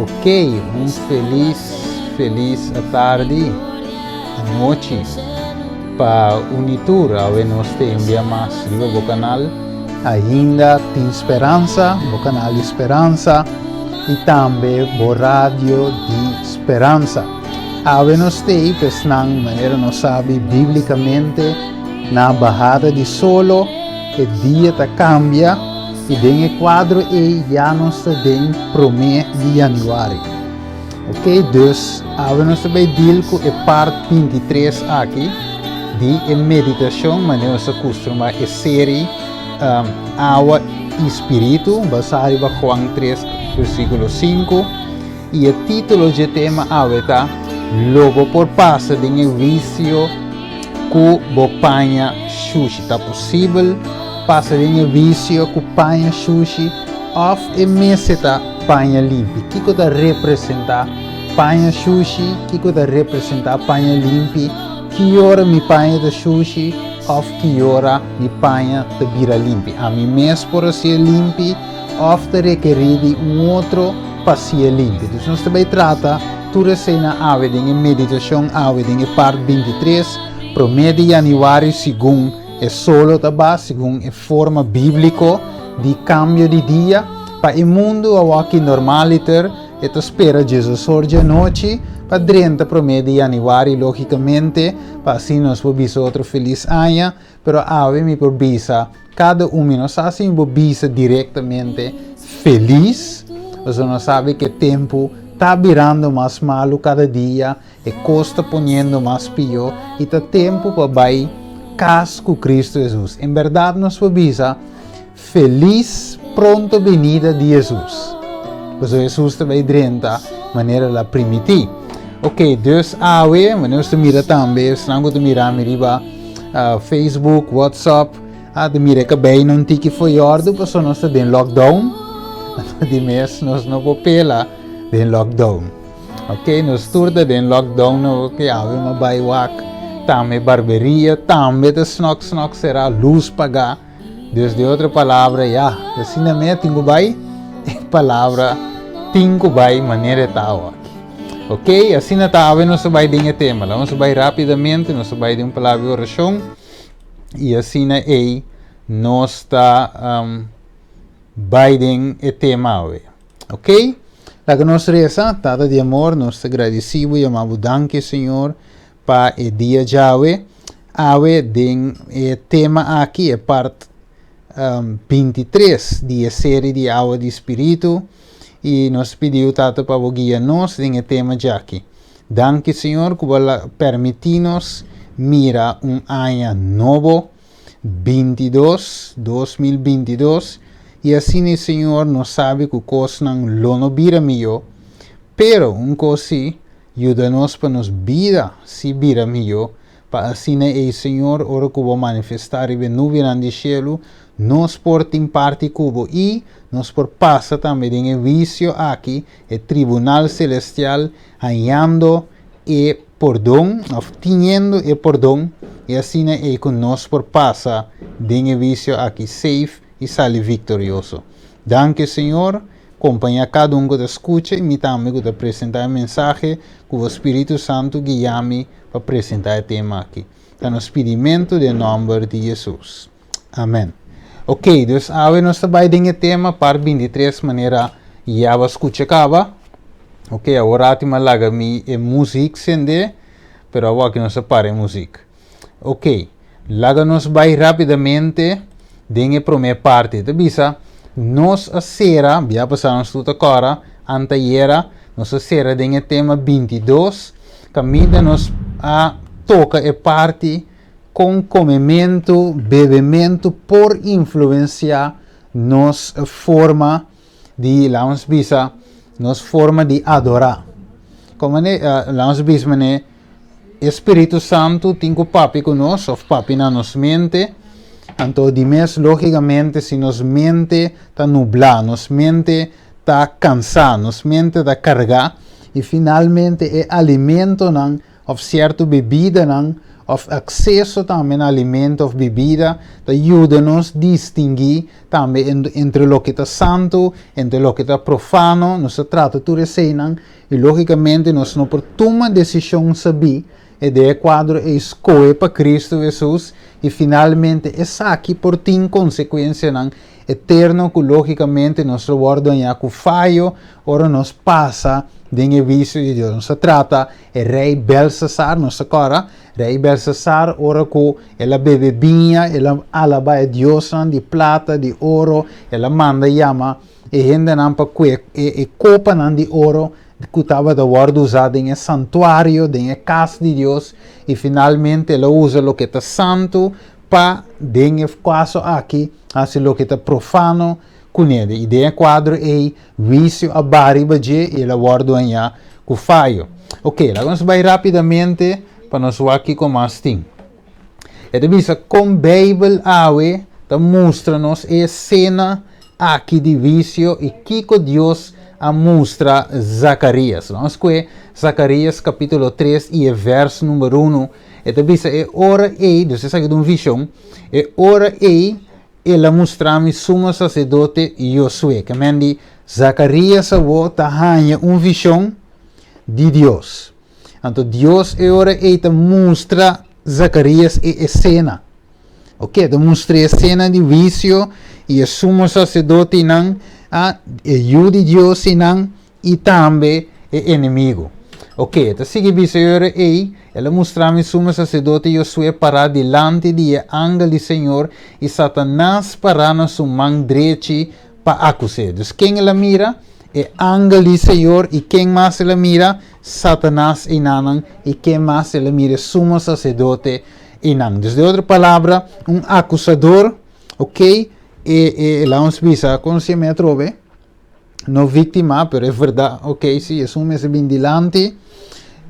Ok, un felis, felis atardi, anochi pa un i tur. Awe nos ta envia mas riba bo kanal. Ainda tin speransa, bo kanal di speransa i tambe bo radio di speransa. Awe nos ta ei pa esnan, manera nos sabi bíblikamente, na bahada di solo e dia ta kambia i den e kuadro ei ya nos ta den promé di yanüari. Ok, dus awe nos ta bai deal ku e part 23 aki di e meditashon manera nos ta kustumá e seri um, Awa i Spiritu, basá riba Juan 3 versíkulo 5. I e título dje tema awe ta Lo bo por pasa den e huisio ku bo paña shushi. Ta posibel pasa den e huisio ku paña shushi òf e mester ta paña limpi? Kiko ta representá paña shushi? Kiko ta representá paña limpi? Ki ora mi paña ta shushi òf ki ora mi paña ta bira limpi? Ami mes por hasié limpi òf ta rekerí di un otro pa hasié limpi? Dus nos ta bai trata tur eseinan awe den e meditashon awe den e part 23, promé di yanüari segun e solo ta ba, segun e forma bíbliko di kambio di dia. Pa e mundu awaki normaliter e ta spera djesosor djanochi pa drenta promé di yanüari lógikamente pa asina nos por bisa otro felis aña. Pero awe mi por bisa kada un, mi no sa si mi por bisa direktamente felis, pasobra nos sabi ku e tempu ta birando mas malu kada dia, e kos ta poniendo mas pió i ta tempu pa bai kas ku Kristu Hesus. En bèrdat nos por bisa felis pronto benida di Hesus, pasobra Hesus ta bai drenta manera el a primití. Ok, dus awe, manera nos ta mira tambe, esnan ku ta mira mi riba Facebook, WhatsApp, a ta mira e kabei na un tiki fo'i òrdu pasobra nos ta den lockdown. Di mes nos no por pela den lockdown. Ok, nos tur ta den lockdown no ke awe mi a bai wak tambe barberia tambe ta snòk snòk será, lus pagá. Dus di otro palabra ya, asina me tin ku bai, e palabra tin ku bai manera e ta awor. Ok, asina ta awe nos ta bai den e tema. Laga nos bai rapidamente, nos ta bai den un palabra di orashon i asina ei nos ta um, bai den e tema awe. Ok, laga nos resa. Tata di amor, nos ta gradisi bo, yama bo danki, Señor, pa e dia djawe. Awe den e tema aki, e part um, 23 di e serie di Awa di Spiritu, i nos pidiu, Tata, pa bo guia nos den e tema djaki. Danki, Señor, ku bo a permití nos mira un aña nobo, 22, 2022, i asina, Señor, nos sabi ku kosnan lo no bira mihó, pero un kos sí, yuda nos pa nos bida sí bira mihó, pa asina ei, Señor, ora ku bo manifestá riba e nubianan di shelu, nos por tin parti ku bo i nos por pasa tambe den e huisio aki, e tribunal selestial, hañando e pordon, òf tiniendo e pordon, i asina ei ku nos por pasa den e huisio aki safe i sali viktorioso. Danki, Señor. Kompañá kada un ku ta skucha i mi tambe ku ta presentá e mensahe, ku bo Spiritu Santu guia mi pa presentá e tema aki. Ta nos pidimentu den nòmber di Hesus. Amèn. Ok, dus awe nos ta bai den e tema part 23 manera ya bo a skucha kaba. Ok, awor rati mi a laga mi e muzik sende, pero awor aki nos ta para e muzik. Ok, laga nos bai rápidamente den e promé parti. Ta bisa, nos a sera, bia pasá nos tur ta kòrda, antayera, nos a sera den e tema 22, kaminda nos a toka e parti kon komementu, bebementu por influensiá nos forma di, laga nos bisa, nos forma di adorá. Komo laga nos bisa manera E Spiritu Santu tin ku papia ku nos òf papia na nos mente. Anto di mes lógikamente si nos mente ta nublá, nos mente ta kansá, nos mente ta kargá i finalmente e alimentonan òf sierto bebidanan òf akseso tambe na alimento òf bibida ta yuda nos distinguí tambe entre loke ta santu, entre loke ta profano. Nos ta trata tur eseinan i lógikamente nos no por tuma desishon sabí e den e kuadro ei skohe pa Kristu Hesus i finalmente esaki por tin konsekuensianan eterno ku lógikamente nos lo wòrdu hañá ku fayo ora nos pasa den e huisio di Dios. Nos ta trata e rei Belsasar, nos ta kòrda rei Belsasar ora ku el a bebe biña, el a alabá e diosnan di plata, di oro, el a manda yama e hendenan pa kue e kopanan di oro ku tabata wòrdu usá den e santuario, den e kas di Dios, i finalmente el a usa loke ta santu pa den e kaso aki hasi loke ta profano kuné. I den e kuadro ei huisio a baha riba dje i el a wòrdu hañá ku fayo. Oke, laga nos bai rápidamente pa nos wak kiko mas tin. E ta bisa kon Beibel awe ta mustra nos e esena aki di huisio i kiko Dios a mustra Zakarias. Nos kue Zakarias kapítulo 3 i e vèrs number 1. E ta bisa e ora ei, dus esaki ta un vishon, e ora ei el a mustra mi sumo saserdote Josué. Ke men di Zakarias awor ta haña un vishon di Dios. Anto Dios e ora ei ta mustra Zakarias e esena. Ok, ta mustra e esena di huisio i e sumo saserdotenan, a, e yu di Dios einan, i tambe e enemigu. Ok, ta sigui bisa e ora ei, El a mustra mi sumo saserdote Josué pará dilanti di e angel di Señor i Satanas pará na su man drechi pa akus'é. Dus ken el a mira? E angel di Señor. I ken mas el a mira? Satanas einanan. I ken mas el a mira? E sumo saserdote einan. Dus den otro palabra, un akusador, ok, e, e, laat ons bisa, kon si mi atrobe? No víktima, pero e verdad, ok, si, esun mester bin dilanti,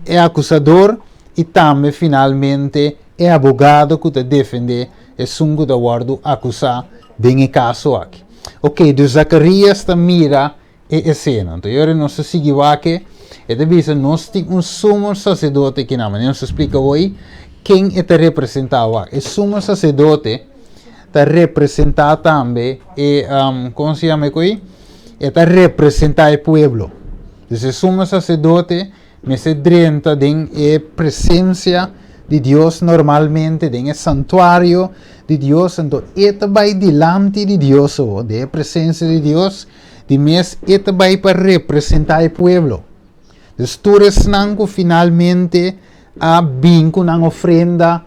e akusador i tambe finalmente e abogado ku ta defendé esun ku ta wòrdu akusá den e kaso aki. Ok, dus Zakarias ta mira e esena. Anto e ora nos ta sigui wak e, e ta bisa nos tin un sumo saserdote kinan. Manera nos ta splika hoy ken e ta representá wak. E sumo saserdote ta representá tambe e, kon se yama e ko'i? E ta representá e pueblo. Dus e sumo saserdote mester drenta den e presensia di Dios normalmente, den e santuario di Dios, anto e ta bai dilanti di Dios awor, den e presensia di Dios, di mes e ta bai pa representá e pueblo. Dus tur esnan ku finalmente a bin ku nan ofrenda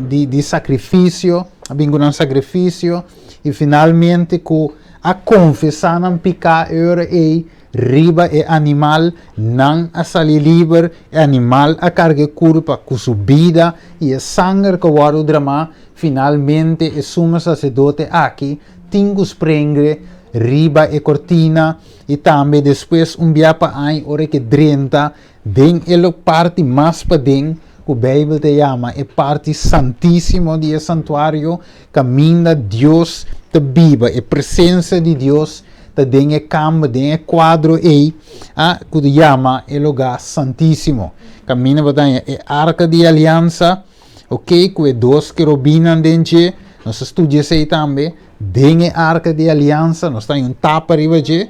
di, di sakrifisio, a bin ku nan sakrifisio, i finalmente ku a konfesá nan piká e ora ei riba e animal, nan a sali liber, e animal a karga e kulpa ku su bida i e sanger ku a wòrdu dramá, finalmente e sumo saserdote aki tin ku sprengre riba e kortina i tambe despues un bia pa aña ora ke drenta den e lo parti mas paden ku Beibel ta yama e parti santísimo di e santuario, kaminda Dios ta biba, e presensia di Dios ta den e kamber, den e kuadro ei, a, ku ta yama e lugá santísimo. Kaminda bo ta haña e arka di aliansa, ok, ku e dos kerubinnan den dje, nos a studia esei tambe, den e arka di aliansa, nos ta haña un tapa riba dje,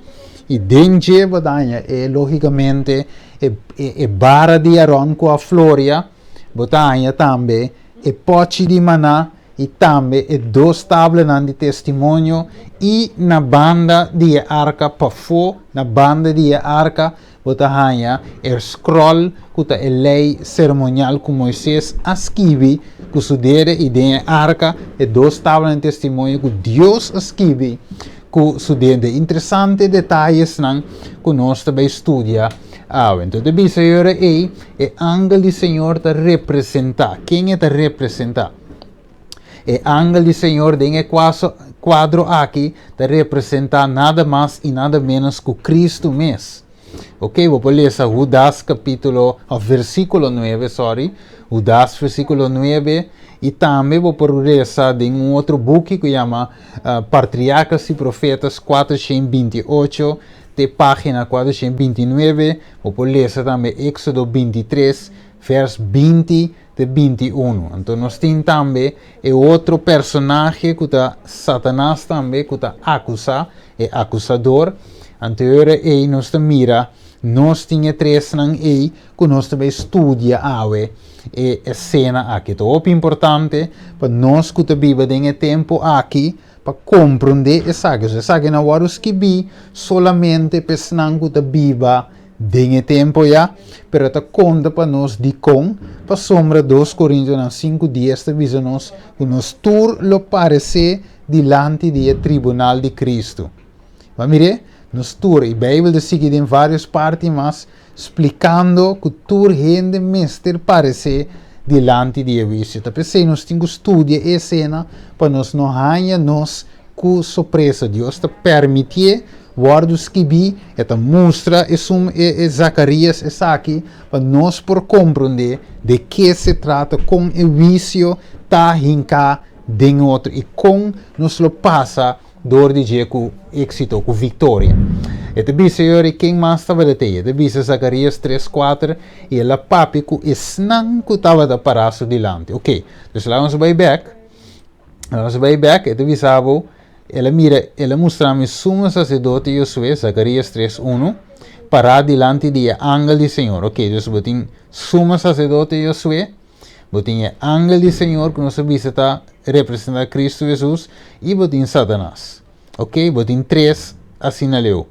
i den dje bo ta haña e, lógikamente, e, e, e bara di Aron ku a floria, bo ta haña tambe e pòchi di maná, i tambe e dos tablanan di testimonio, i na banda di e arka pafó, na banda di e arka, bo ta haña e skròl ku ta e lei seremonial ku Moises a skibi ku su dede, i den e arka e dos tablanan di testimonio ku Dios a skibi ku su dede. Interesante detayesnan ku nos ta bai studia awe. Enton ta bisa e ora ei, e angel di Señor ta representá. Ken e ta representá? E angel di Señor den e kuadro aki ta representá nada mas i nada ménos ku Kristu mes. Ok, bo por lesa Hudas kapítulo, òf versíkulo nuebe, sòri, Hudas versíkulo nuebe, i tambe bo por lesa den un otro buki ku yama Patriarkas i Profetas 428 te página 429, bo por lesa tambe Éksodo 23, vèrs 20. te 21. Anto nos tin tambe e otro personahe ku ta Satanas tambe ku ta akusá, e akusador. Anto e ora ei nos ta mira nos tin e tresnan ei ku nos ta bai studia awe e esena aki. Ta hopi importante pa nos ku ta biba den e tempu aki pa komprondé esaki. Esaki no a wòrdu skibí solamente pa esnan ku ta biba den e tempu ya, pero ta konta pa nos dikon, pasobra Dos Korintionan 5:10 ta bisa nos ku nos tur lo paresé dilanti di e tribunal di Kristu. Bo a mir'é? Nos tur, i Beibel ta sigui den vários parti mas splikando ku tur hende mester paresé dilanti di e huisio. Ta p'esei nos tin ku studia e esena pa nos no haña nos ku sorpresa. Dios ta permitié wòrdu skibí, e ta mustra esun e e Zakarias esaki pa nos por komprondé de ke se trata, kon e huisio ta hinká den otro i kon nos lo pasa dor di dje ku éksito, ku viktoria. E ta bisa yori ken mas tabata tei. E ta bisa Zakarias tres kuater, i el a papia ku esnan ku tabata pará su dilanti. Oké, dus laga nos bai bèk. Laga nos bai bèk, e ta bisa bo, El a mira, el a mustra mi sumo saserdote Josué, Zakarias tres unu, pará dilanti di e angel di Señor. Oké, dus bo tin sumo saserdote Josué, bo tin e angel di Señor ku nos a bisa ta representá Kristu Hesus, i bo tin Satanas. Oké, bo tin tres asina leu.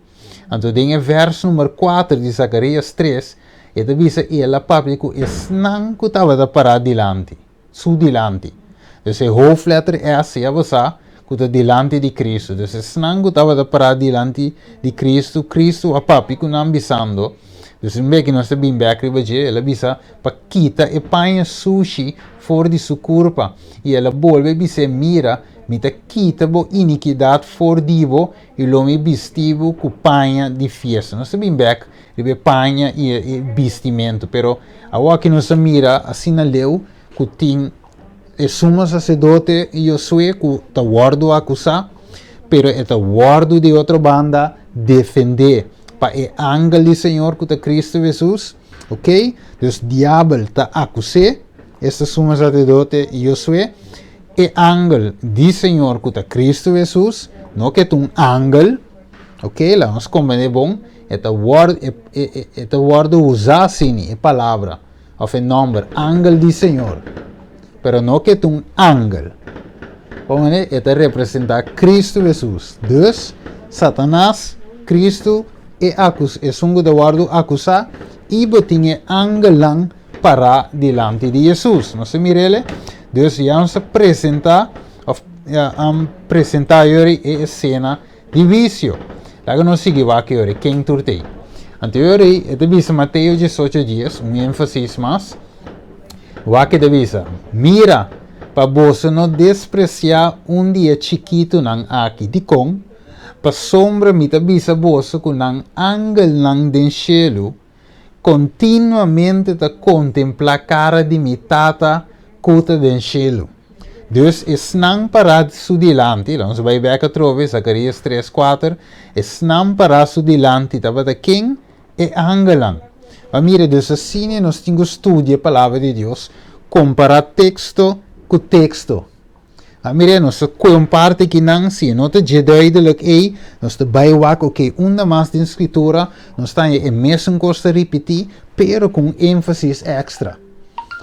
Anto den e vèrs number kuater di Zakarias tres, e ta bisa, I el a papia ku esnan ku tabata pará dilanti. Su dilanti. Dus e hoofdletter S ya bo sa ku ta dilanti di Kristu. Dus esnan ku tabata pará dilanti di Kristu, Kristu a papia ku nan bisando, dus un beki nos ta bin bèk riba dje, el a bisa pa kita e paña sushi for di su kurpa. I el a bolbe bis'é, Mira, mi ta kita bo inikidat for di bo i lo mi bisti bo ku paña di fiesta. Nos ta bin bèk riba e paña i e bistimentu. Pero awor nos a mira asina leu ku tin e sumo saserdote Josué ku ta wòrdu akusá, pero e ta wòrdu di otro banda defendé pa e angel di Señor ku ta Kristu Hesus. Ok, dus diabel ta akus'é, esta sumo saserdote Josué, e angel di Señor ku ta Kristu Hesus, no ku e ta un angel. Ok, laga nos komprendé bon, e ta wòrdu, e, e, e ta wòrdu usá asina, e palabra òf e nòmber, angel di Señor. Pero no ke ta un angel. Komprendé? E ta representá Kristu Hesus. Dus, Satanas, Kristu, e akus, esun ku ta wòrdu akusá, i bo tin e angelnan pará dilanti di Hesus. Nos ta mir'el? Dus ya nos ta presentá, òf ya a presentá yori e esena di huisio. Laga nos sigui wak e ora ken tur t'ei. Anto e ora ei e ta bisa Mateo 18 dies, un énfasis mas, wak e ta bisa, Mira, pa boso no despresiá un di e chikitunan aki. Dikon? Pasobra mi ta bisa boso ku nan angelnan den shelu kontinuamente ta kontemplá kara di mi Tata ku ta den shelu. Dus esnan pará su dilanti, laga nos bai bèk atrobe, Zakarías tres, kuater, esnan pará su dilanti tabata ken? E angelnan. Pa mira, dus asina nos tin ku studia e Palabra di Dios, kompará teksto ku teksto. A mira, nos ta koe un parti akinan, si e no ta dje duidelijk ei, nos ta bai wak, oké, unda mas den Skritura nos ta haña e mesun kos ta ripití, pero ku un énfasis èkstra.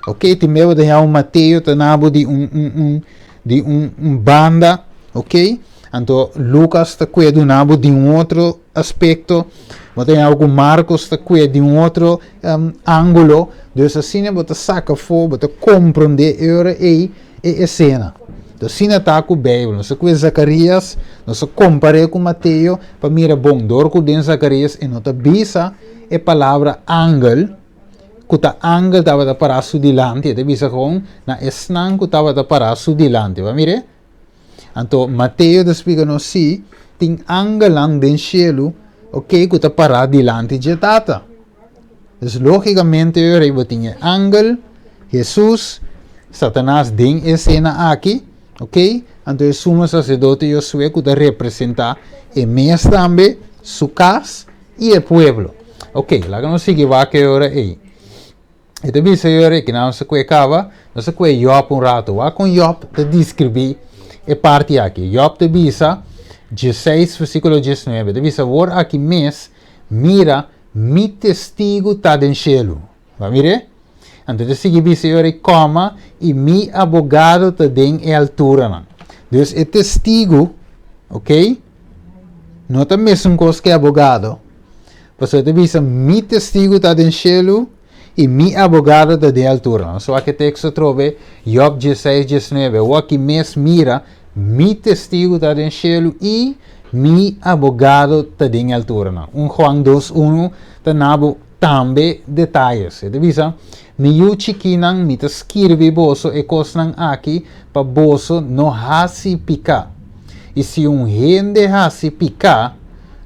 Oké, tin bes bo ta haña un Mateo ta na bo di un, un, un, di un, un banda, oké, anto Lukas ta koe duna bo di un otro aspekto, bo ta haña ku Markos ta koe di un otro ángulo, dus asina bo ta saka afó, bo ta komprondé e ora ei, e esena. Entonces, asina ta ku Beibel. Nos a kue Zakarias, nos a kompar'é ku Mateo pa mira bon. Dor ku den Zakarias e no ta bisa e palabra angel, ku ta angel tabata pará su dilanti, e ta bisa kon na esnan ku tabata pará su dilanti. Bo a mir'é? Anto Mateo ta splika nos si tin angelnan den shelu, oke, ku ta pará dilanti dje Tata. Dus lógikamente e ora ei bo tin e angel, Hesus, Satanas den e esena aki, ok, anto e sumo saserdote Josué ku ta representá e mes tambe, su kas i e pueblo. Ok, laga nos sigui wak e ora ei. E ta bisa yora ki nan sa kue kaba, nos a kue Job un ratu. Wak kon Job ta deskribí e parti aki. Job ta bisa, 16 versíkulo 19, ta bisa, Wor aki mes, mira, mi testigu ta den shelu. Bo a mir'é? Anto ta sigui bisa yora i kòma, i mi abogado ta den e alturanan. Dus e testigu, ok, no ta mesun kos ku e abogado, pasobra e ta bisa, mi testigu ta den shelu, i mi abogado ta den altura. Nos wak e teksto atrobe, Job 16, 19. Awor aki mes mira, mi testigu ta den shelu i mi abogado ta den e alturanan. 1 Juan 2, 1 ta na bo tambe detayes. E ta bisa, Mi yu chikinan, mi ta skirbi boso e kosnan aki pa boso no hasi piká. I si un hende hasi piká,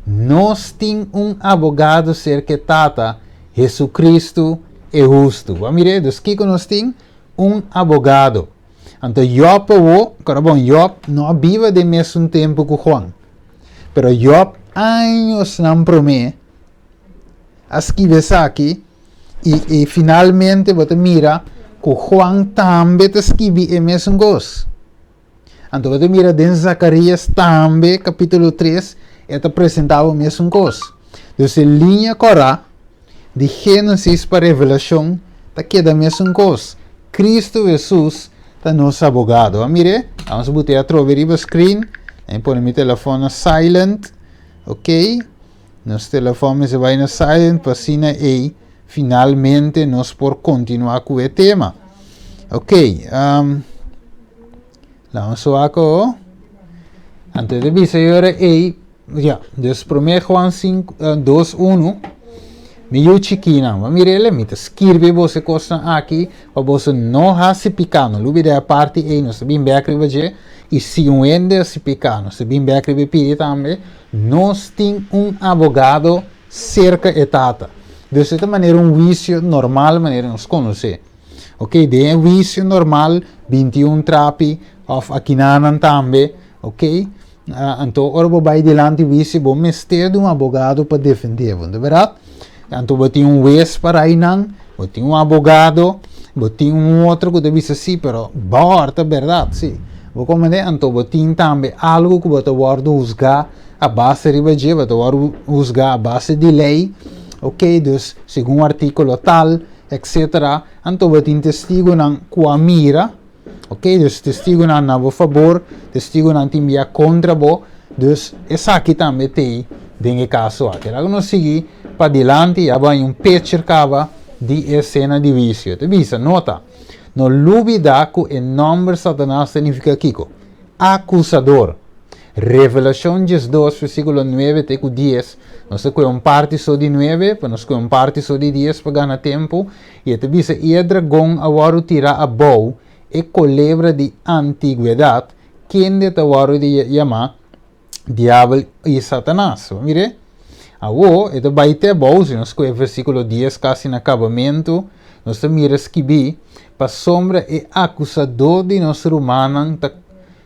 nos tin un abogado serka e Tata, Jesucristo e hustu. Bo a mir'é? Dus kiko nos tin? Un abogado. Anto Job awo, kora bon, Job no a biba den mesun tempu ku Juan. Pero Job añosnan promé a skibi esaki i, i finalmente bo ta mira ku Juan tambe ta skibi e mesun kos. Anto bo ta mira den Zacarías tambe, capítulo 3, e ta presentá bo mesun kos. Dus e liña kòrá di Génesis pa Revelacion ta keda mesun kos. Cristo Hesus ta nos abogado. A mir'é? Vamos buté atrobe riba screen. Mi pone mi telefon na silent. Ok. Nos telefon mester bai na silent pa asina ei finalmente nos por kontinuá ku e tema. Ok, um, laat ons wak o. Anto de bisa yora ei, ja, dus promé Juan 5, 2, 1, mi yu chikinan, ma mirele, mi ta skirbi boso e kosnan aki, pa boso no hasi piká. No lubida e parti ei, nos ta bin bèk riba dje, i si un hende hasi piká, nos ta bin bèk riba e pidi tambe, Nos tin un abogado serka e Tata. Dus e ta manera un huisio normal manera nos konosé. Ok, den e huisio normal 21 trapi òf akinanan tambe, ok, anto ora bo bai dilanti huisio bo mester di un abogado pa defendé bo, no ta bèrdat? Anto bo tin un hues pa rai nan, bo tin un abogado, bo tin un otro ku ta bisa si, pero bòr ta bèrdat, si. Bo komprendé? Anto bo tin tambe algu ku bo ta wòrdu husgá a base riba dje, bo ta wòrdu husgá a base di lei, ok, dus segun artíkulo tal, etsetera. Anto bo tin testigunan ku a mira. Ok, dus testigunan na bo fabor, testigunan tin bia kontra bo, dus esaki tambe t'ei den e kaso aki. Laga nos sigui padilanti, ya bo haña un picture kaba di e esena di huisio. Ta bisa, nota, no lubida ku e nòmber Satanas ta nifiká kiko? Akusador. Revelashon 12 versíkulo 9 te ku 10, nos ta kue un parti so di 9, pa nos kue un parti so di 10 pa gana tempu, I e ta bisa, I e dragon a wòrdu tirá abou, e kolebra di antigwedat, kende ta wòrdu di yamá Diabel i Satanas. Bo mir'é? Awor, e ta bai te abou, si nos skohe versíkulo 10 kasi na kabamentu, nos ta mira skibí, Pasobra e akusadó di nos rumannan ta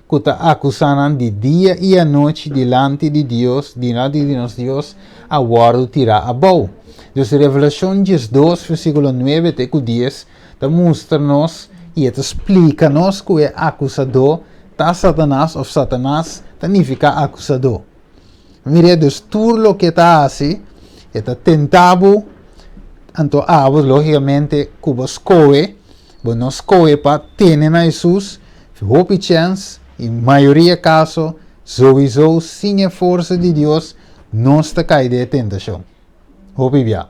ku ta akusá nan di dia i anochi dilanti di Dios, dilanti di nos Dios, a wòrdu tirá abou. Dus Revelashon 12, versíkulo 9 te ku 10 ta mustra nos i e ta splika nos ku e akusadó ta Satanas òf Satanas ta nifiká akusadó. Mira, dus tur loke e ta hasi, e ta tenta bo, anto abo lógikamente ku bo skohe, Bo no skohe pa tene na Hesus, hopi chèns i mayoria kaso souiso sin e forsa di Dios nos ta kai den e tentashon. Hopi bia.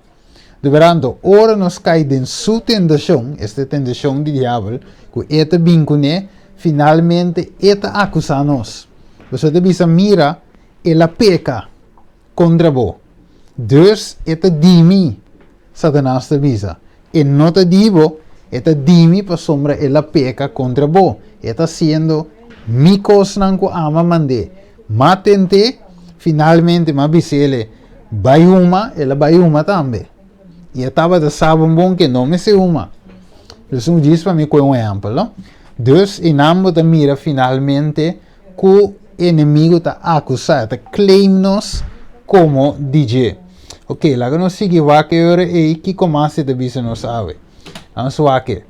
Duberanto, ora nos kai den su tentashon, esta e tentashon di diabel, ku e ta bin kuné, finalmente e ta akusá nos. Pasobra e ta bisa, Mira, el a peka kontra bo, dus e ta di mi, Satanas ta bisa. E no ta di bo, e ta di mi pasobra el a peka kontra bo. E ta hasiendo mi kosnan ku ama mand'é. M'a tent'é, finalmente m'a bis'é, Bai huma, el a bai huma tambe. I e tabata sa bon bon ku e no mester huma. Dus un djis pa mi kohe un ehèmpel, no? Dus einan bo ta mira finalmente ku enemigu ta akusá, e ta claim nos komo di dje. Ok, laga nos sigui wak e ora ei kiko mas e ta bisa nos awe. Ban wak e.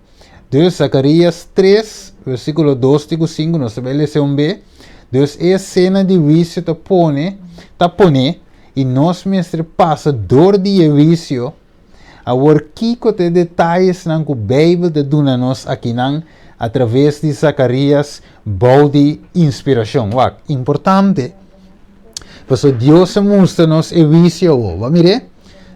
Dus Zacarías 3, versíkulo 2 te ku 5, nos ta bai lesa un be. Dus e esena di huisio ta pone, ta pone, i nos mester pasa dor di e huisio. Awor kiko ta e detayesnan ku Beibel ta duna nos akinan atraves di Zacarías bou di inspirashon? Wak, importante, pasobra Dios a mustra nos e huisio awor. Bo a mir'é?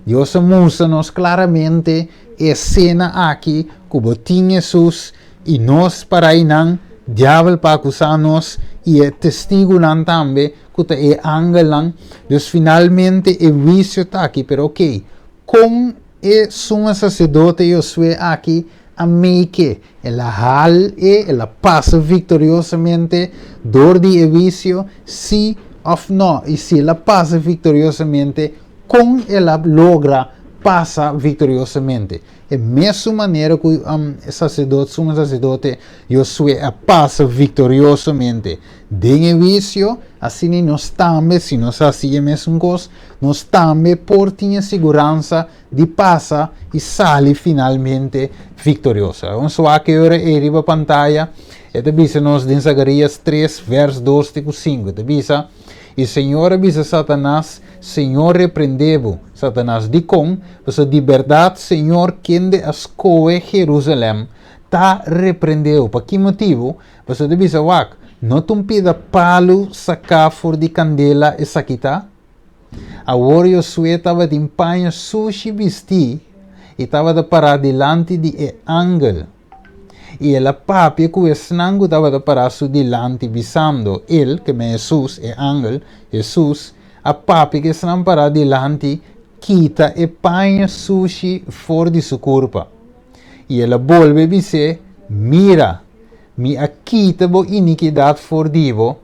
Dios a mustra nos klaramente e esena aki ku bo tin Hesus i nos para einan, diabel pa akusá nos i e testigunan tambe ku ta e angelnan. Dus finalmente e huisio ta aki. Pero oke, kon e sumo saserdote Josué aki a make? El a hal e, el a pasa viktoriosamente dor di e huisio, sí òf nò? I si el a pasa viktoriosamente, kon el a logra pasa viktoriosamente? E mesun manera ku e saserdote, sumo saserdote Josué a pasa viktoriosamente den e huisio, asina nos tambe, si nos hasi e mesun kos, nos tambe por tin e siguransa di pasa i sali finalmente viktorioso. Un swak e ora ei riba pantaya, e ta bisa nos den Zakarías 3, vèrs 2 te ku 5. E ta bisa, I Señor a bisa Satanas, Señor reprendé bo, Satanas. Dikon? Pasobra di bèrdat Señor kende a skohe Jerusalèm ta reprendé bo. Pa ki motibu? Pasobra e ta bisa, Wak, no ta un pida palu saká for di kandela esaki ta? Awor Josué tabatin paña sushi bistí i tabata pará dilanti di e angel. I el a papia ku esnan ku tabata pará su dilanti, bisando, El, ke men Hesus, e angel, Hesus, a papia ku esnan pará dilanti, Kita e paña sushi for di su kurpa. I el a bolbe bis'é, Mira, mi a kita bo inikidat for di bo,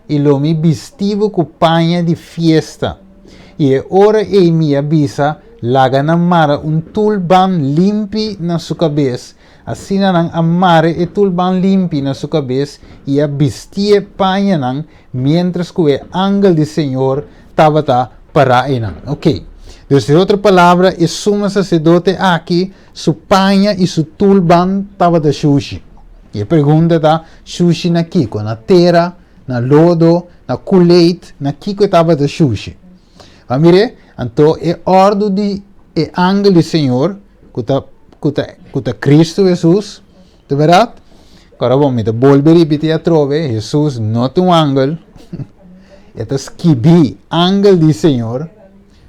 i lo mi bisti bo ku paña di fiesta. I e ora ei mi a bisa, Laga nan mara un tulban limpi na su kabes. Asina nan a mara e tulban limpi na su kabes i a bistié pañanan, miéntras ku e angel di señor tabata pará einan. Oké. Dus den otro palabra, e sumo saserdote aki su paña i su tulban tabata shushi. I e pregunta ta, shushi na kiko? Na tera, na lodo, na kuleit, na kiko e tabata shushi? Ba mir'é, anto e òrdu di e angel di Señor, ku ta ku ta ku ta Kristu Hesus, ta bèrdat? Ora bon, mi ta bolbe ripití atrobe, Hesus no ta un angel, e ta skibí angel di Señor,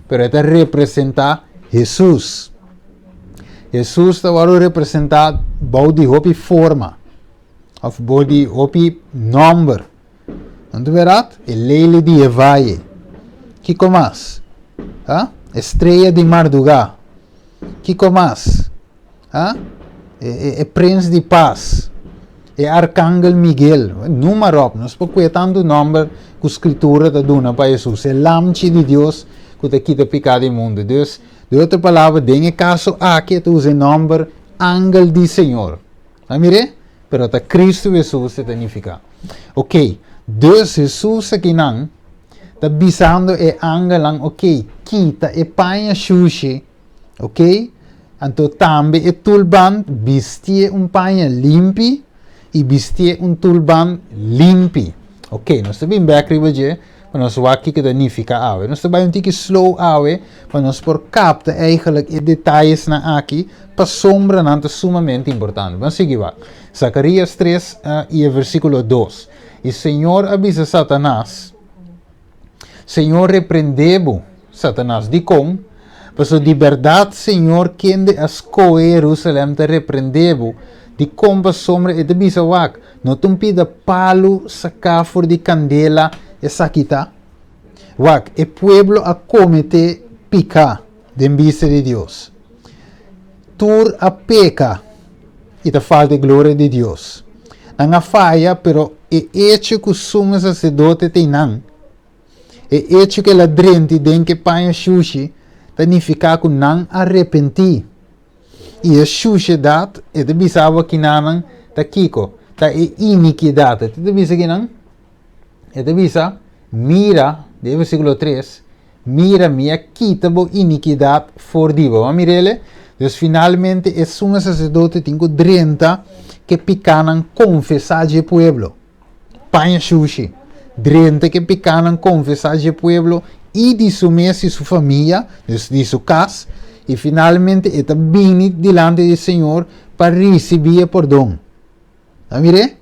pero e ta representá Hesus. Hesus ta wòrdu representá bou di hopi forma òf bou di hopi nòmber. No ta bèrdat? E lely di e vaye. Kiko mas? Ha? E strea di mardugá. Kiko mas? Ha? E, e, e prins di pas. E arkangel Miguel. Numa ròp. Nos por kue tantu nòmber ku Skritura ta duna pa Hesus. E Lamchi di Dios ku ta kita piká di mundu. Dus, di otro palabra, den e kaso aki e ta usa e nòmber Angel di Señor. A mir'é? Pero ta Kristu Hesus e ta nifiká. Oké, dus Hesus akinan ta bisando e angelnan, oké, kita e paña shushi. Ok? Anto tambe e tulband bistié un paña limpi i bistié un tulband limpi. Ok, nos ta bin bek riba dje pa nos wak kiko ta nifiká awe. Nos ta bai un tiki slow awe pa nos por kapta eigenlijk e detayesnan aki pasobra nan ta sumamente importante. Ban sigui wak. Zakarias 3 i e versíkulo 2. I Señor a bisa Satanas, Señor reprendé bo, Satanas. Dikon? Pasobra di bèrdat Señor kende a skohe Jerusalèm ta reprendé bo. Dikon? Pasobra e ta bisa, Wak, no ta un pida palu saká for di kandela esaki ta? Wak, e pueblo a kometé piká den bista di Dios. Tur a peka i ta falta e gloria di Dios. Nan a faya, pero e echo ku sumo saserdote ta einan, e echo ku el a drenti den ke paña shushi, ta nifiká ku nan a repentí. I e shushedat, e ta bisa abo kinanan, ta kiko? Ta e inikidat. E ta bisa kinan? E ta bisa, Mira, den e versíkulo 3, Mira, mi a kita bo inikidat for di bo. Bo a mir'el? Dus finalmente e sumo saserdote tin ku drenta ku e pikánan konfesá dje pueblo. Paña shushi. Drenta ku e pikánan konfesá dje pueblo i di su mes i su famia, dus di su kas, i finalmente e ta bini dilanti di Señor pa risibí e pordon. Ta mir'é?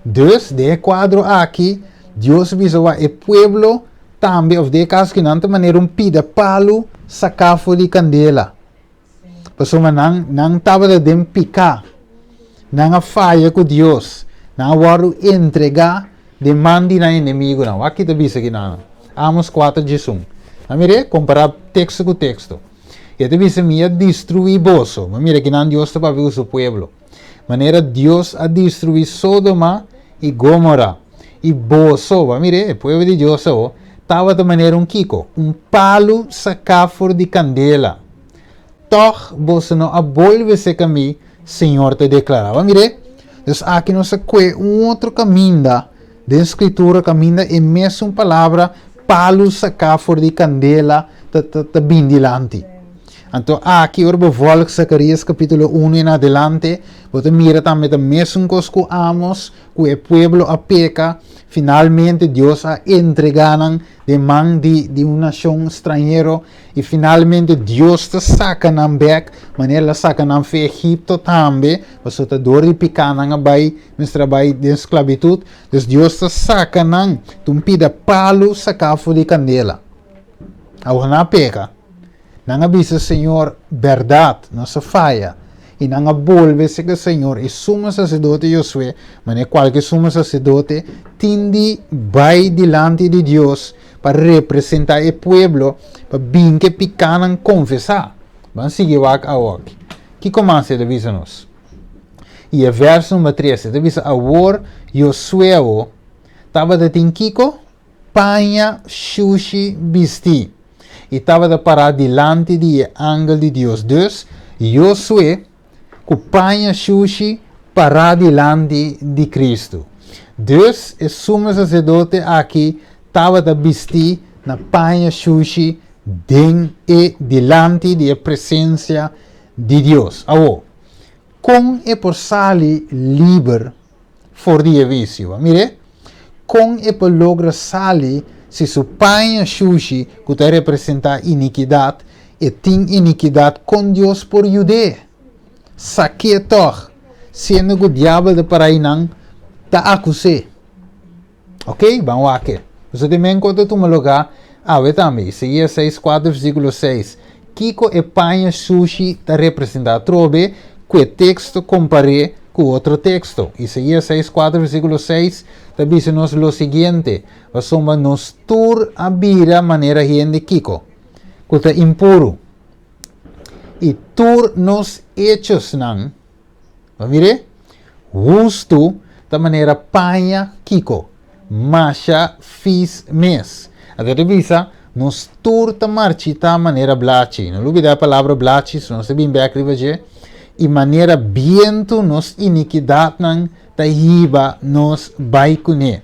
Dus, den e kuadro aki, Dios a bisa wak e pueblo tambe, òf den e kaso ki nan ta manera un pida palu saká for di kandela. Pasobra nan, nan tabata den piká. Nan a faya ku Dios. Nan a wòrdu entregá den man di nan enemigunan. Wak ki ta bisa ki nan. Amos kuater djesun. Ta mir'é? Kompará teksto ku teksto. E ta bisa, Mi a destruí boso. Bo mira kinan Dios ta papia ku su pueblo. Manera Dios a destruí Sodoma i Gomora. I boso, bo a mir'é, e pueblo di Dios awor, tabata manera un kiko? Un palu saká for di kandela. Tòg boso no a bolbe serka mi, Señor ta deklará. Bo a mir'é? Dus aki nos a kue un otro kaminda den Skritura kaminda e mesun palabra palu saká for di kandela ta ta bin dilanti. Anto aki ora bo volg Zacarías capítulo uno en adelante, bo ta mira tambe ta mesun cos cu Amos, cu e pueblo a peca, finalmente Dios a entrega nan den man di di un nacion stranhero y finalmente Dios ta saca nan bek, manera el a saca nan fe Egipto tambe, pasobra ta door di pica nan a bay mester a bay den sclavitud, dus Dios ta saca nan, ta un pida palu saca for di candela. Awor nan a peca. Nan a bisa Señor, Bèrdat, nos a faya. I nan a bolbe serka Señor i sumo saserdote Josué, manera kualke sumo saserdote tin di bai dilanti di Dios pa representá e pueblo pa bin ku e pikánan konfesá. Ban sigui wak awoki. Kiko mas e ta bisa nos? I e vèrs number tres e ta bisa, Awor Josué awo tabata tin kiko? Paña shushi bistí, i tabata pará dilanti di e angel di Dios. Dus, Josué, ku paña shushi, pará dilanti di Kristu. Dus, e sumo saserdote aki tabata bistí na paña shushi den e dilanti di e presensia di Dios. Awor, kon e por sali liber for di e visio. Mire kon e por logra sali si su paña shushi ku ta representá inikidat, e tin inikidat, kon Dios por yud'é? Sak'é tòg, siendo ku diabel ta para einan ta akus'é. Ok, ban wak e. Pasobra tin men ku ta tuma lugá awe tambe. Isaías seis kuater versíkulo seis. Kiko e paña sushi ta representá? Atrobe ku e teksto kompar'é ku otro teksto. Isaías seis kuater versíkulo seis ta bisa nos lo siguiente, Pasobra nos tur a bira manera hende kiko? Ku ta impuru. I tur nos echosnan. Bo mir'é? Hustu ta manera paña kiko? Masha fis mes. Anto ta bisa, nos tur ta marchitá manera blachi. No lubidá e palabra blachi, si nos ta bin bèk riba dje. I manera bientu nos inikidatnan ta hiba nos bai kuné.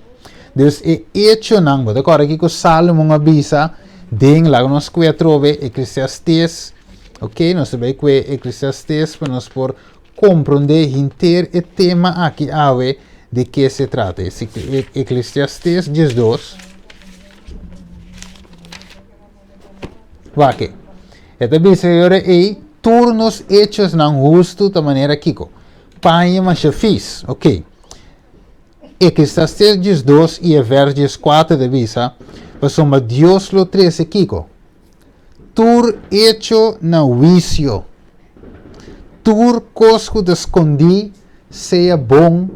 Dus e echonan, bo ta kòrda kiko Sálomon a bisa den, laga nos kue atrobe, Eklesiastes, Ok, nos ta bai kue Eklesiastes pa nos por komprondé henter e tema aki awe de ke se trata. Eklesiastes 12. Wak e. E ta bisa e ora ei, tur nos echosnan hustu ta manera kiko? Paña masha fis. Ok. Eklesiastes 12 i e vers 14 ta bisa, pasobra Dios lo trese kiko? Tur echo na huisio. Tur kos ku ta skondí, sea bon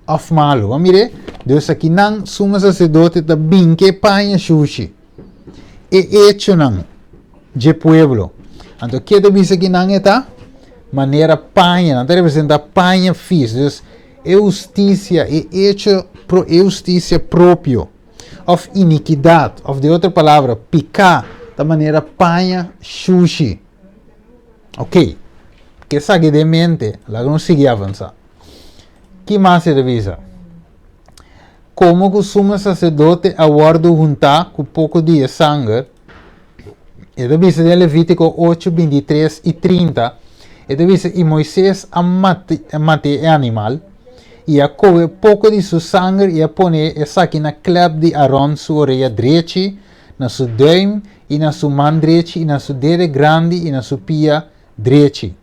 òf malu. Bo a mir'é? Dus akinan sumo saserdote ta bin ku e paña shushi, e echonan dje pueblo. Anto ke ta bisa kinan e ta? Manera paña, nan ta representá paña fis. Dus e hustisia, e echo, e hustisia propio. Òf inikidat, òf di otro palabra, piká, ta manera paña shushi. Ok, ku esaki den mente, laga nos sigui avansá. Ki mas e ta bisa? Komo ku sumo saserdote a wòrdu huntá ku poko di e sanger, e ta bisa den Levítiko ocho, bintitres i 30. E ta bisa, I Moises a mata e animal, i a kohe poko di su sanger i a pone esaki na klèp di Aron su orea drechi, na su dùim, i na su man drechi, i na su dede grandi, i na su pia drechi.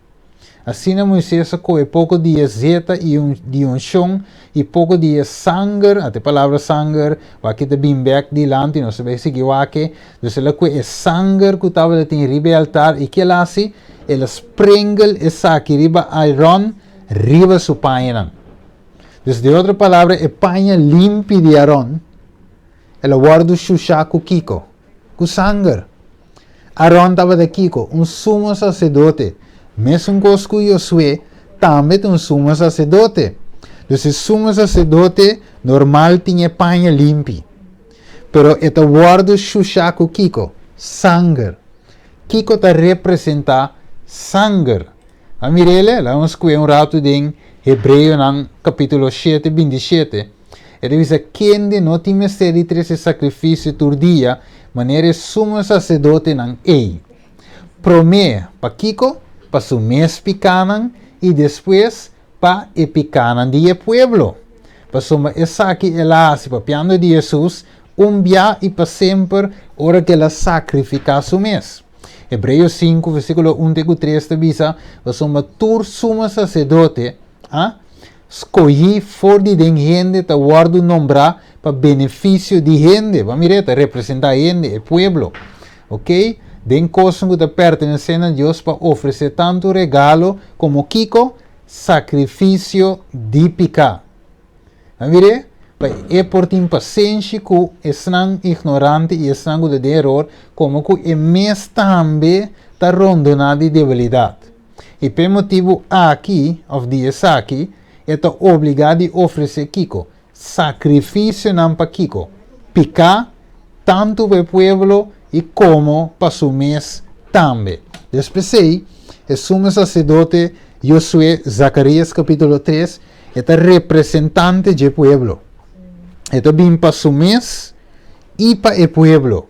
Asina Moises a kohe poko di e zeta i di unshon i poko di e sanger, ata e palabra sanger, wak ta bin bèk dilanti, nos ta bai sigui wak e. Dus el a kohe e sanger ku tabata tin riba e altar i ke el hasi? El a sprenkel esaki riba Aron riba su pañanan. Dus den otro palabra e paña limpi di Aron el a wòrdu shushá ku kiko? Ku sanger. Aron tabata kiko? Un sumo saserdote. Mesun kos ku Josué tambe ta un sumo saserdote. Dus e sumo saserdote normal tin e paña limpi. Pero e ta wòrdu shushá ku kiko? Sanger. Kiko ta representá sanger? A mir'el, laga nos kue un ratu den Hebreonan kapítulo shete, 27. E ta bisa, Kende no tin mester di trese sakrifisio tur dia, manera e sumo saserdotenan ei? Promé, pa kiko? Pa su mes pikánan, i despues pa e pikánan di e pueblo. Pasobra esaki el a hasi, papiando di Hesus, un bia i pa semper ora ku el a sakrifiká su mes. Hebreo 5, versíkulo 1 te ku 3 ta bisa, Pasobra tur sumo saserdote a skohí for di den hende ta wòrdu nombrá pa benefisio di hende. Bo a mira, e ta representá hende, e pueblo. Oké? Den kosnan ku ta pertenesé na Dios pa ofresé tantu regalo komo kiko? Sakrifisio di piká. A mir'é? Pa e por tin pasenshi ku esnan ignorante i esnan ku ta den eror, komo ku e mes tambe ta rondoná di debilidat. I p'e motibu aki, òf di esaki, e ta obligá di ofresé kiko? Sakrifisionan pa kiko? Piká, tantu pa e pueblo i komo pa su mes tambe. Des p'esei, e sumo saserdote Josué, Zakarias kapítulo 3, E ta representante dje pueblo. E ta bin pa su mes i pa e pueblo.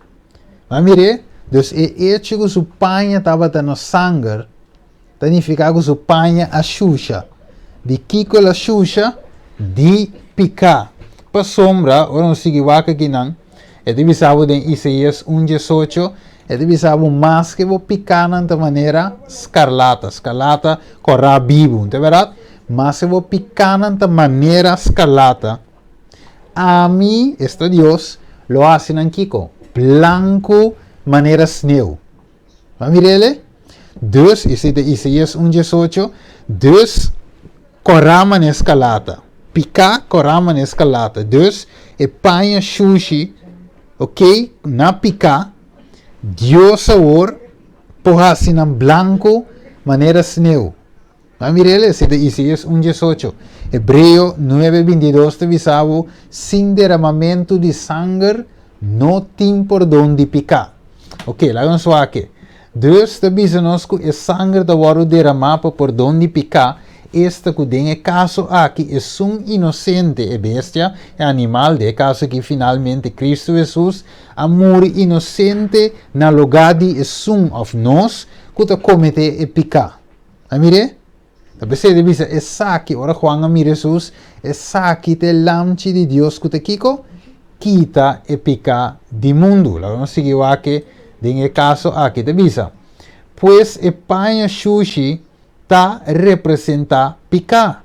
Bo a mir'é? Dus e echo ku su paña tabata na sanger ta nifiká ku su paña a shusha. Di kiko el a shusha? Di piká. Pasobra, ora nos sigui wak akinan, e ta bisa bo den Isaías un 18, e ta bisa bo maske bo pikánan ta manera skarlata, skarlata kòrá bibu, ta bèrdat? Maske bo pikánan ta manera skarlata, ami, esta Dios, lo hasi nan kiko? Blanku manera sneu. Bo a mir'el e? Dus, esei ta Isaías un 18, Dus, kòrá manera skarlata, piká kòrá manera skarlata. Dus, e paña shushi, okey, na piká, Dios awor por hasi nan blanku manera sneu. Nan mira el esei ta Isaías un 18. Hebreo 9 22 ta bisa bo, Sin deramamentu di sanger no tin pordon di piká. Ok, laga nos wak. Dus ta bisa nos ku e sanger ta wòrdu deramá pa pordon di piká, esta ku den e kaso aki esun inosente, e bestia, e animal, den e kaso aki finalmente Kristu Hesus, a muri inosente na lugá di esun òf nos ku ta kometé e piká. A mir'é? Ta p'esei ta bisa, Esaki, ora Juan a mira Hesus, esaki ta e Lamchi di Dios ku ta kiko? Kita e piká di mundu. Laga nos sigui wak den e kaso aki. Ta bisa, Pues e paña shushi ta representá piká.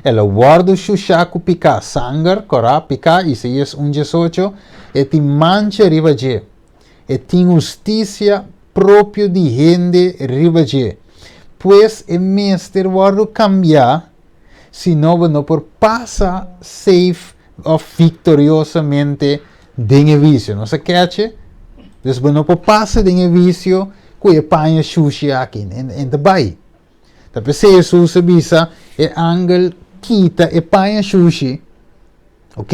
El a wòrdu shushá ku piká, sanger, kòrá, piká, Isaías un 18, e tin mancha riba dje. E tin hustisia propio di hende riba dje. Pues e mester wòrdu kambiá, sino bo no por pasa safe òf viktoriosamente den e wisio. Nos a keche? Dus bo no por pasa den e wisio ku e paña shushi aki. En ta bai. Ta p'esei Hesus a bisa e angel kita e paña shushi. Ok?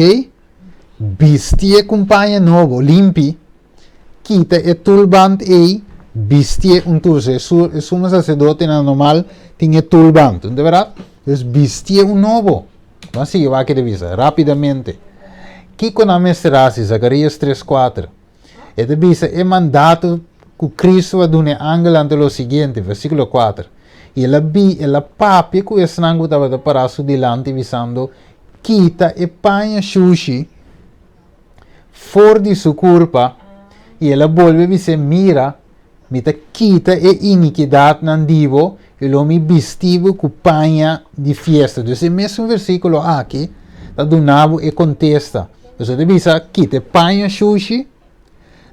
Bistié ku un paña nobo, limpi, kita e tulband ei, bistié un tur. E su, e sumo saserdotenan normal tin e tulband, no ta bèrdat? Dus bistié un nobo. Ban sigui wak ke ta bisa, rápidamente. Kiko nan mester hasi? Zakarías 3, 4. E ta bisa e mandato ku Kristu a duna e angelnan ta lo siguiente, versíkulo 4. I el a bi, el a papia ku esnan ku tabata pará su dilanti, bisando, Kita e paña shushi for di su kurpa. I el a bolbe bis'é, Mira, mi ta kita e inikidatnan di bo, i lo mi bisti bo ku paña di fiesta. Dus e mesun versíkulo aki ta duna bo e kontesta. Dus e ta bisa, Kita e paña shushi.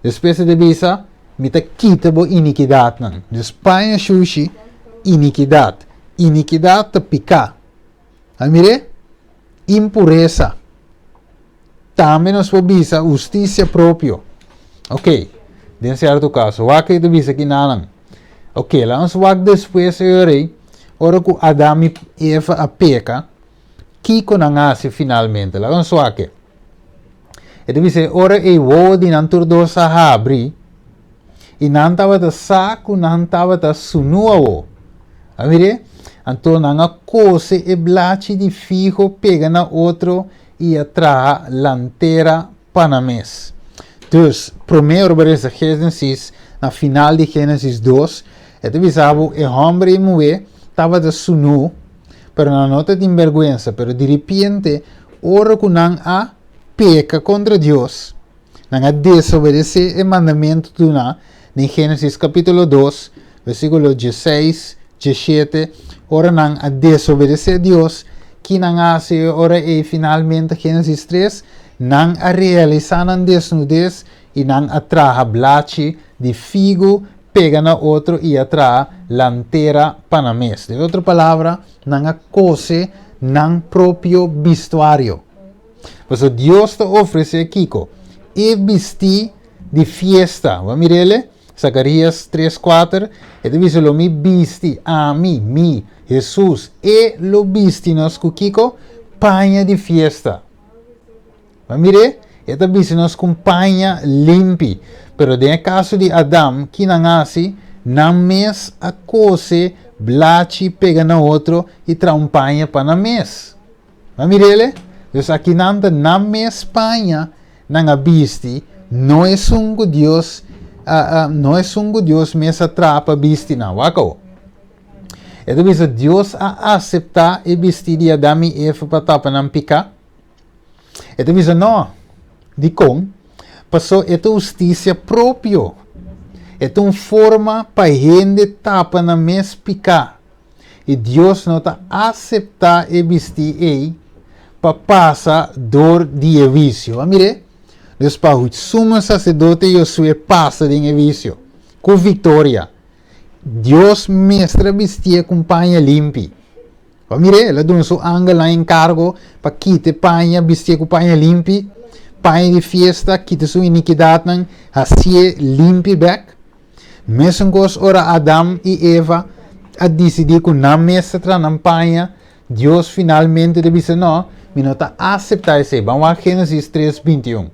Despues e ta bisa, Mi ta kita bo inikidatnan. Dus paña shushi, inikidat. Inikidat ta piká. A mir'é? Impuresa. Tambe nos por bisa hustisia propio. Ok, den sierto kaso. Wak e ta bisa kinanan. Ok, laga nos wak despues e ora ei, ora ku Adam i Eva a peka, kiko nan a hasi finalmente. Laga nos wak e. E ta bisa e ora ei wowo di nan tur dos a habri, i nan tabata sa ku nan tabata sunú awo. A mir'é? Anto nan a kose e blachi di figo pega na otro i a traha lantera pa nan mes. Dus, promé ora bo resa Génesis, na final di Génesis dos, e ta bisa bo e hòmber i e muhé tabata sunú, pero nan no ta tin bèrgwensa. Pero diripiente, ora ku nan a peka kontra Dios, nan a desobedesé e mandamentu duná den Génesis kapítulo dos, versíkulo dieseis, diesshete, ora nan a desobedesé Dios, ki nan a hasi e ora ei finalmente? Génesis tres, nan a realisá nan desnudes i nan a traha blachi di figu pega na otro i a traha lantera pa nan mes. Den otro palabra, nan a kose nan propio bistuario. Pasobra Dios ta ofresé kiko? E bistí di fiesta. Bo a mir'el? Zakarías tres kuater, e ta bisa, Lo mi bisti, ami, mi, Hesus, e lo bisti nos ku kiko? Paña di fiesta. Bo a mir'é? E ta bisti nos ku un paña limpi. Pero den e kaso di Adam, ki nan hasi? Nan mes a kose blachi pega na otro i traha un paña pa nan mes. Bo a mir'é? Dus akinan ta nan mes paña nan a bisti, no esun ku Dios a, no esun ku Dios mes a traha pa bisti nan. Wak awo. E ta bisa Dios a aseptá e bistí di Adam i Eva pa tapa nan piká? E ta bisa no. Dikon? Pasó e ta hustisia propio. E ta un forma pa hende tapa nan mes piká. I Dios no ta aseptá e bistí ei pa pasa dor di e wisio. A mir'é? Dus pa Sumo Saserdote Josué pasa den e wisio ku viktoria, Dios mester a bistié ku un paña limpi. A mir'é? El a duna su angelnan enkargo pa kita e paña, bistié ku paña limpi, paña di fiesta, kita su inikidatnan, hasié limpi bèk. Mesun kos ora Adam i Eva a disidí ku nan mes ta traha nan paña, Dios finalmente ta bisa, No, mi no ta aseptá esei. Ban wak Génesis tres, 21.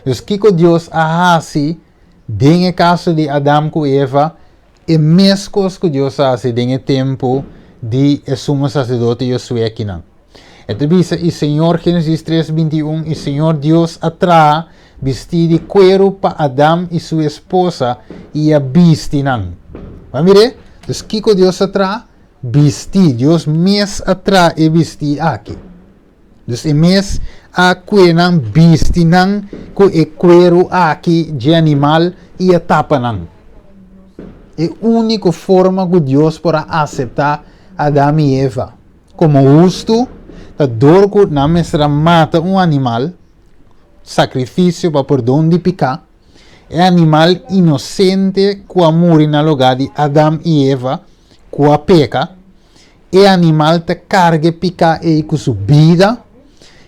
Dus kiko Dios a hasi den e kaso di Adam ku Eva? E mes kos ku Dios a hasi den e tempu di e sumo saserdote Josué akinan. E ta bisa, I Señor, Génesis tres, 21, I Señor Dios a traha bistí di kueru pa Adam i su esposa i a bisti nan. Bo a mir'é? Dus kiko Dios a traha? Bistí. Dios mes a traha e bistí aki. Dus e mes a kue nan, bisti nan ku e kueru aki dje animal i a tapa nan. E úniko forma ku Dios por a aseptá Adam i Eva komo hustu ta dor ku nan mester a mata un animal, sakrifisio pa pordon di piká, e animal inosente ku a muri na lugá di Adam i Eva ku a peka. E animal ta karga e piká ei ku su bida,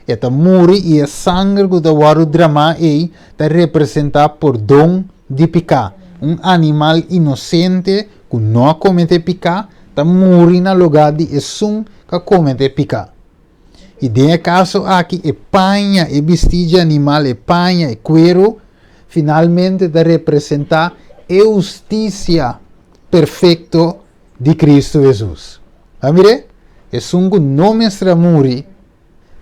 e ta muri i e sanger ku ta wòrdu dramá ei ta representá pordon di piká. Un animal inosente ku no a kometé piká ta muri na lugá di esun ku a kometé piká. I den e kaso aki e paña, e bistí dje animal, e paña, e kueru, finalmente ta representá e hustisia perfekto di Kristu Hesus. A mir'é? Esun ku no mester a muri,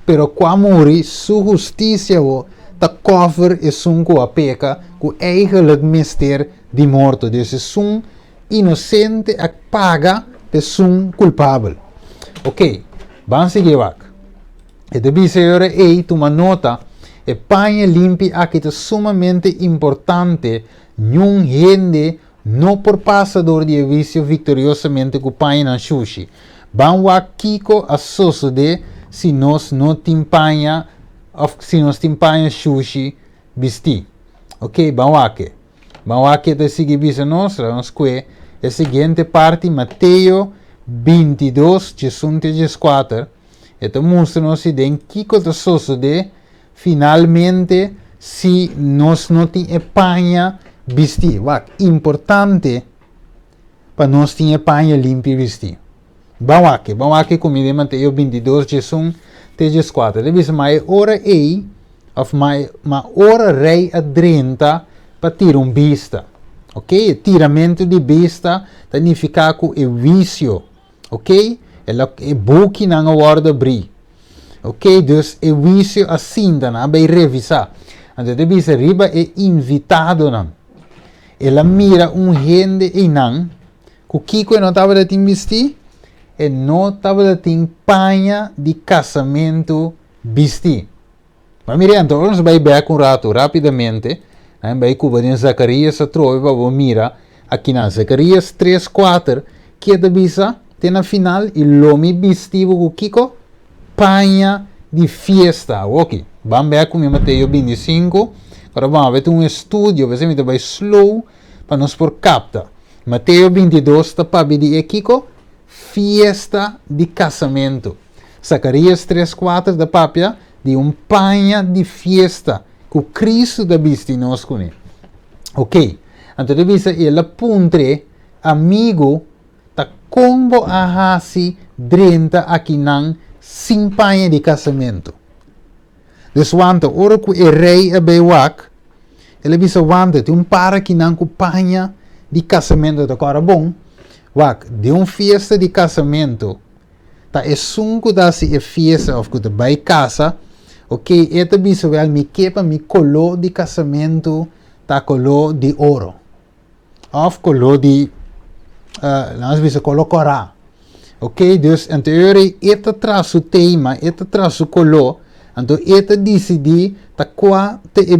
pero ku a muri, su hustisia bo ta kòver esun ku a peka, ku eigenlik mester di morto. Dus esun inosente a paga T'esun kulpabel. Ok, ban sigui wak. E ta bisa e ora ei, tuma nota, e paña limpi aki ta sumamente importante, niun hende no por pasa dor di e wisio viktoriosamente ku pañanan shushi. Ban wak kiko a sosodé si nos no tin paña òf si nos tin paña shushi bistí. Ok, ban wak e. Ban wak ke ta sigui bisa nos, laga nos kue e siguiente parti, Mateo 22, 11 te 14, e ta mustra nos si den kiko ta sosodé finalmente si nos no tin e paña bistí. Wak, importante pa nos tin e paña limpi bistí. Ban wak, ban wak ku mi den Mateo 22, 11 te 14. E ta bisa, ma e ora ei, Of ma ma ora rei a drenta pa tira un bista. Ok, e tiramentu di bista ta nifiká ku e wisio, ok, el a e bukinan a wòrdu abrí. Ok, dus e wisio a sinta, nan a bai revisá. Anto e ta bisa riba e invitadonan. El a mira un hende einan ku kiko e no tabata tin bistí? E no tabata tin paña di kasamentu bistí. Ma mira, anto ora nos bai bek un ratu rapidamente, nan bai kuba den Zakarias atrobe pa bo mira akinan. Zakarias tres kuater, ke ta bisa te na final, I lo mi bisti bo ku kiko? Paña di fiesta. Awoki, ban bek ku mi Mateo 25, ora bo a tin un estudio, p'esei mi ta bai slow pa nos por kapta. Mateo 22 ta papia di e kiko? Fiesta di kasamentu. Zacarías tres kuater ta papia di un paña di fiesta ku Kristu ta bisti nos kuné. Oke, anto ta bisa i el a puntr'é, Amigu, ta kon bo a hasi drenta akinan sin paña di kasamentu? Dus wanta, ora ku e rei a bai wak, el a bisa, Wanta, tin un par akinan ku paña di kasamentu ta kòrda bon. Wak, den un fiesta di kasamentu, Ta esun ku ta hasi e fiesta òf ku ta bai kasa, ok, e ta bisa wèl mi ke pa mi koló di kasamentu ta koló di oro òf koló di laga nos bisa koló kòrá. Ok, dus anto e ora ei e ta traha su tema, e ta traha su koló, anto e ta disidí ta kua ta e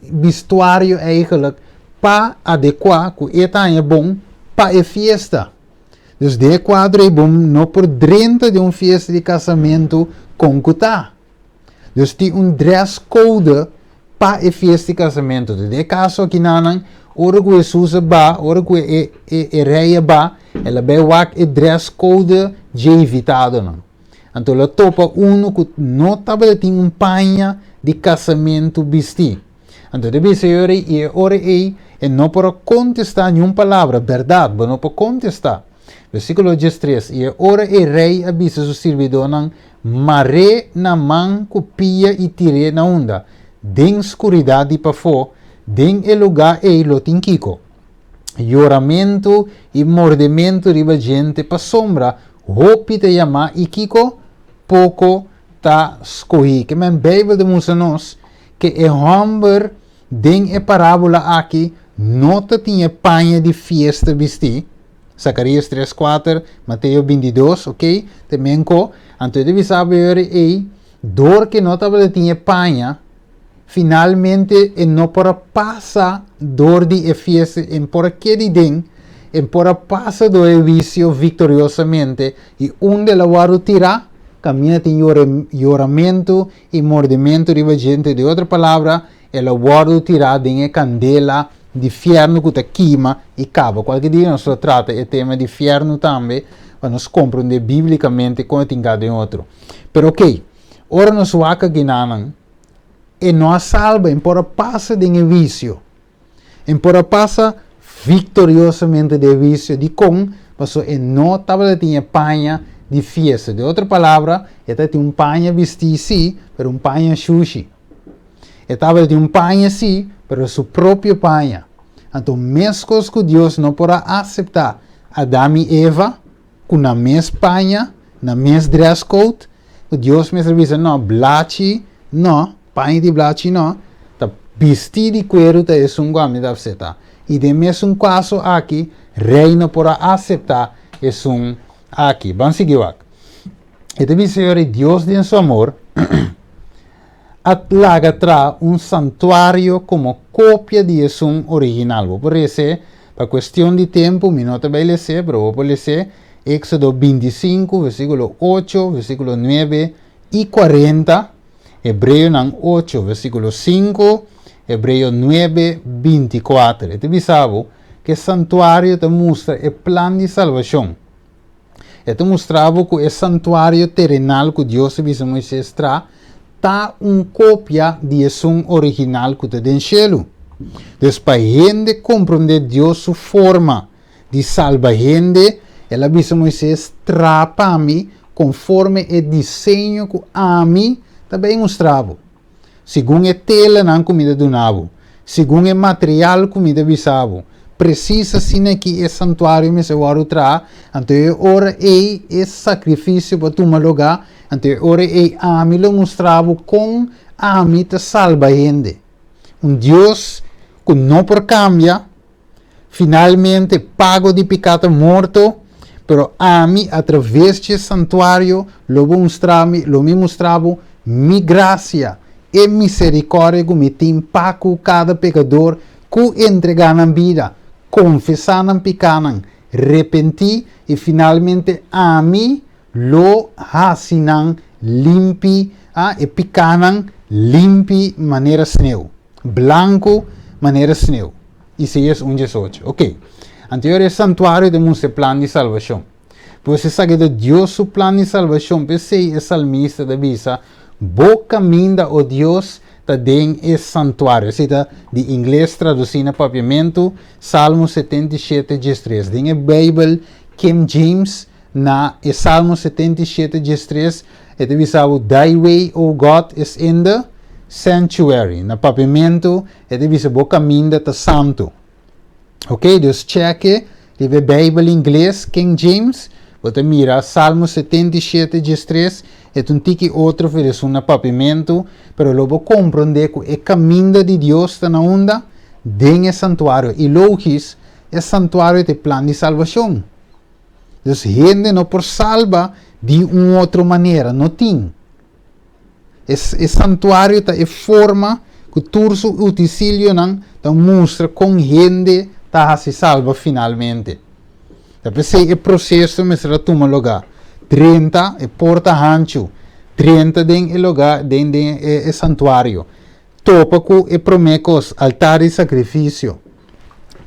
bistuario eigenlijk pa adekuá ku e ta haña bon pa e fiesta. Dus den e kuadro ei bo no por drenta den un fiesta di kasamentu kon ku ta. Dus tin un dress code pa e fiesta di kasamentu. Den e kaso akinanan, ora ku Hesus a ba, ora ku e e e rei a ba, el a bai wak e dress code dje invitadonan. Anto el a topa unu ku no tabata tin un paña di kasamentu bistí. Anto ta bisa e ora ei, i e ora ei e no por a kontestá niun palabra. Bèrdat, bo no por kontestá. Versíkulo diestres, I e ora ei rei a bisa su sirbidónan, Mar'é na man ku pia i tir'é na unda? Den skuridat di pafó, den e lugá ei lo tin kiko? Yoramentu i mordementu riba djente, pasobra hopi ta yamá i kiko? Poko ta skohí. Ke men Beibel ta mustra nos Ke e hòmber den e parábola aki no ta tin e paña di fiesta bistí, Zacarías tres kuater, Mateo 22, ok, te men ko, anto e ta bisa bo e ora ei, dor ke no tabata tin e paña, finalmente e no por a pasa dor di e fiesta, e por a keda den, e por a pasa dor e huisio viktoriosamente, i unda el a wòrdu tirá, kaminda tin yoramentu i mordementu riba djente, di otro palabra, el a wòrdu tirá den e kandela di fièrnu ku ta kima i kaba. Kualke dia nos lo trata e tema di fièrnu tambe pa nos komprondé bíblikamente kon e tin ka den otro. Pero okey, ora nos wak akinanan, e no a salba, e por a pasa den e wisio. E por a pasa victoriosamente den e huicio. Dikon? Pasobra e no tabata tin e paña di fiesta. Den otro palabra, e tabatin un paña bistí sí, pero un paña shushi. E tabatin un paña sí, pero su propio paña. Anto meskos ku Dios no por a aseptá Adam i Eva ku nan mes paña, nan mes dress code, ku Dios mester bisa, no, blachi no, Paña di blachi no, ta bistí di kueru ta esun ku ami ta aseptá. I den mesun kaso aki, rei no por a aseptá esun Aki. Ban sigui wak. E ta bisa yori Dios den su amor a laga traha un santuario komo kopia di esun original. Bo por lese, pa kuestion di tempu mi no ta bai lese, pero bo por lese Éksodo 25, versíkulo 8, versíkulo 9 i 40, Hebreonan 8, versíkulo 5, Hebreo 9, 24. E ta bisa bo ku e santuario ta mustra e plan di salbashon. E ta mustra bo ku e santuario terenal ku Dios a bisa Moises traha ta un kopia di esun original ku ta den shelu. Dus pa hende komprondé Dios su forma di salba hende, el a bisa Moises, Traha pa mi konforme e diseño ku ami ta bai mustra bo, segun e telanan ku mi ta duna bo, segun e material ku mi ta bisa bo. Presis asina ki e santuario mester wòrdu traha, anto e ora ei e sakrifisio por tuma lugá, anto e ora ei ami lo mustra bo kon ami ta salba hende. Un Dios ku no por kambia. Finalmente, pago di piká ta morto, pero ami, atraves dje santuario, lo bo mustra mi, lo mi mustra bo mi grasia, e miserikòrdia ku mi tin pa ku kada pekador ku entregá nan bida, konfesá nan pikánan, repentí, i finalmente ami lo hasi nan limpi, a, e pikánan limpi manera sneu, blanku manera sneu. Isaías un diesocho. Ok. Anto e santuario ta mustra e plan di salbashon. Pues esaki ta Dios su plan di salbashon. P'esei e salmista ta bisa, Bo kaminda, o Dios, ta den e santuario. Esei ta di ingles tradusí na papiamentu, Salmo 77, 13. Den e Beibel King James, Na e Salmo 77, 13, e ta bisa bo, Thy way, O God, is in the sanctuary. Na papiamentu, e ta bisa bo kaminda ta santu. Ok, dus cheke riba e Beibel ingles, King James, bo ta mira Salmo 77, 13, e ta un tiki otro for esun na papiamentu, pero lo bo komprondé ku e kaminda di Dios ta na unda? Den e santuario. I logis, e santuario ta e plan di salbashon. Dus hende no por salba di un otro manera, no tin. E, e santuario ta e forma ku tur su utensilionan ta mustra kon hende ta hasi salba finalmente. Ta p'esei e proseso mester a tuma lugá. Drenta e porta hanchu, drenta den e lugá, den den e, e santuario. Topa ku e promé kos, altar di sakrifisio.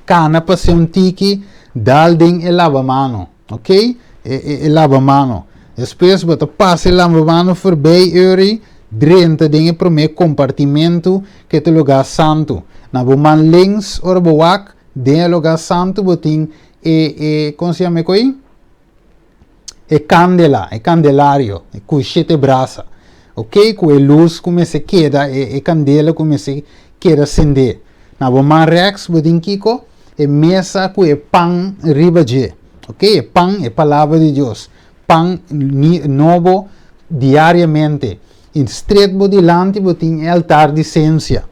Kana pas'é un tiki, dal den e labamano, ok? E, e, e labamano. Despues bo ta pasa e labamano forbei uri, drenta den e promé kompartimentu, ke ta lugá santu. Na bo man links, ora bo wak, den e lugá santu bo tin e, e, kon se yama e koi? E kandela, e kandelario, ku shete brasa, ok, ku e lus ku mester keda, e e kandela ku mester keda sendé. Na bo man rèks bo tin kiko? E mesa ku e pan riba dje, ok, e pan, e palabra di Dios, pan nobo diariamente. I stret bo dilanti bo tin e altar di sensia.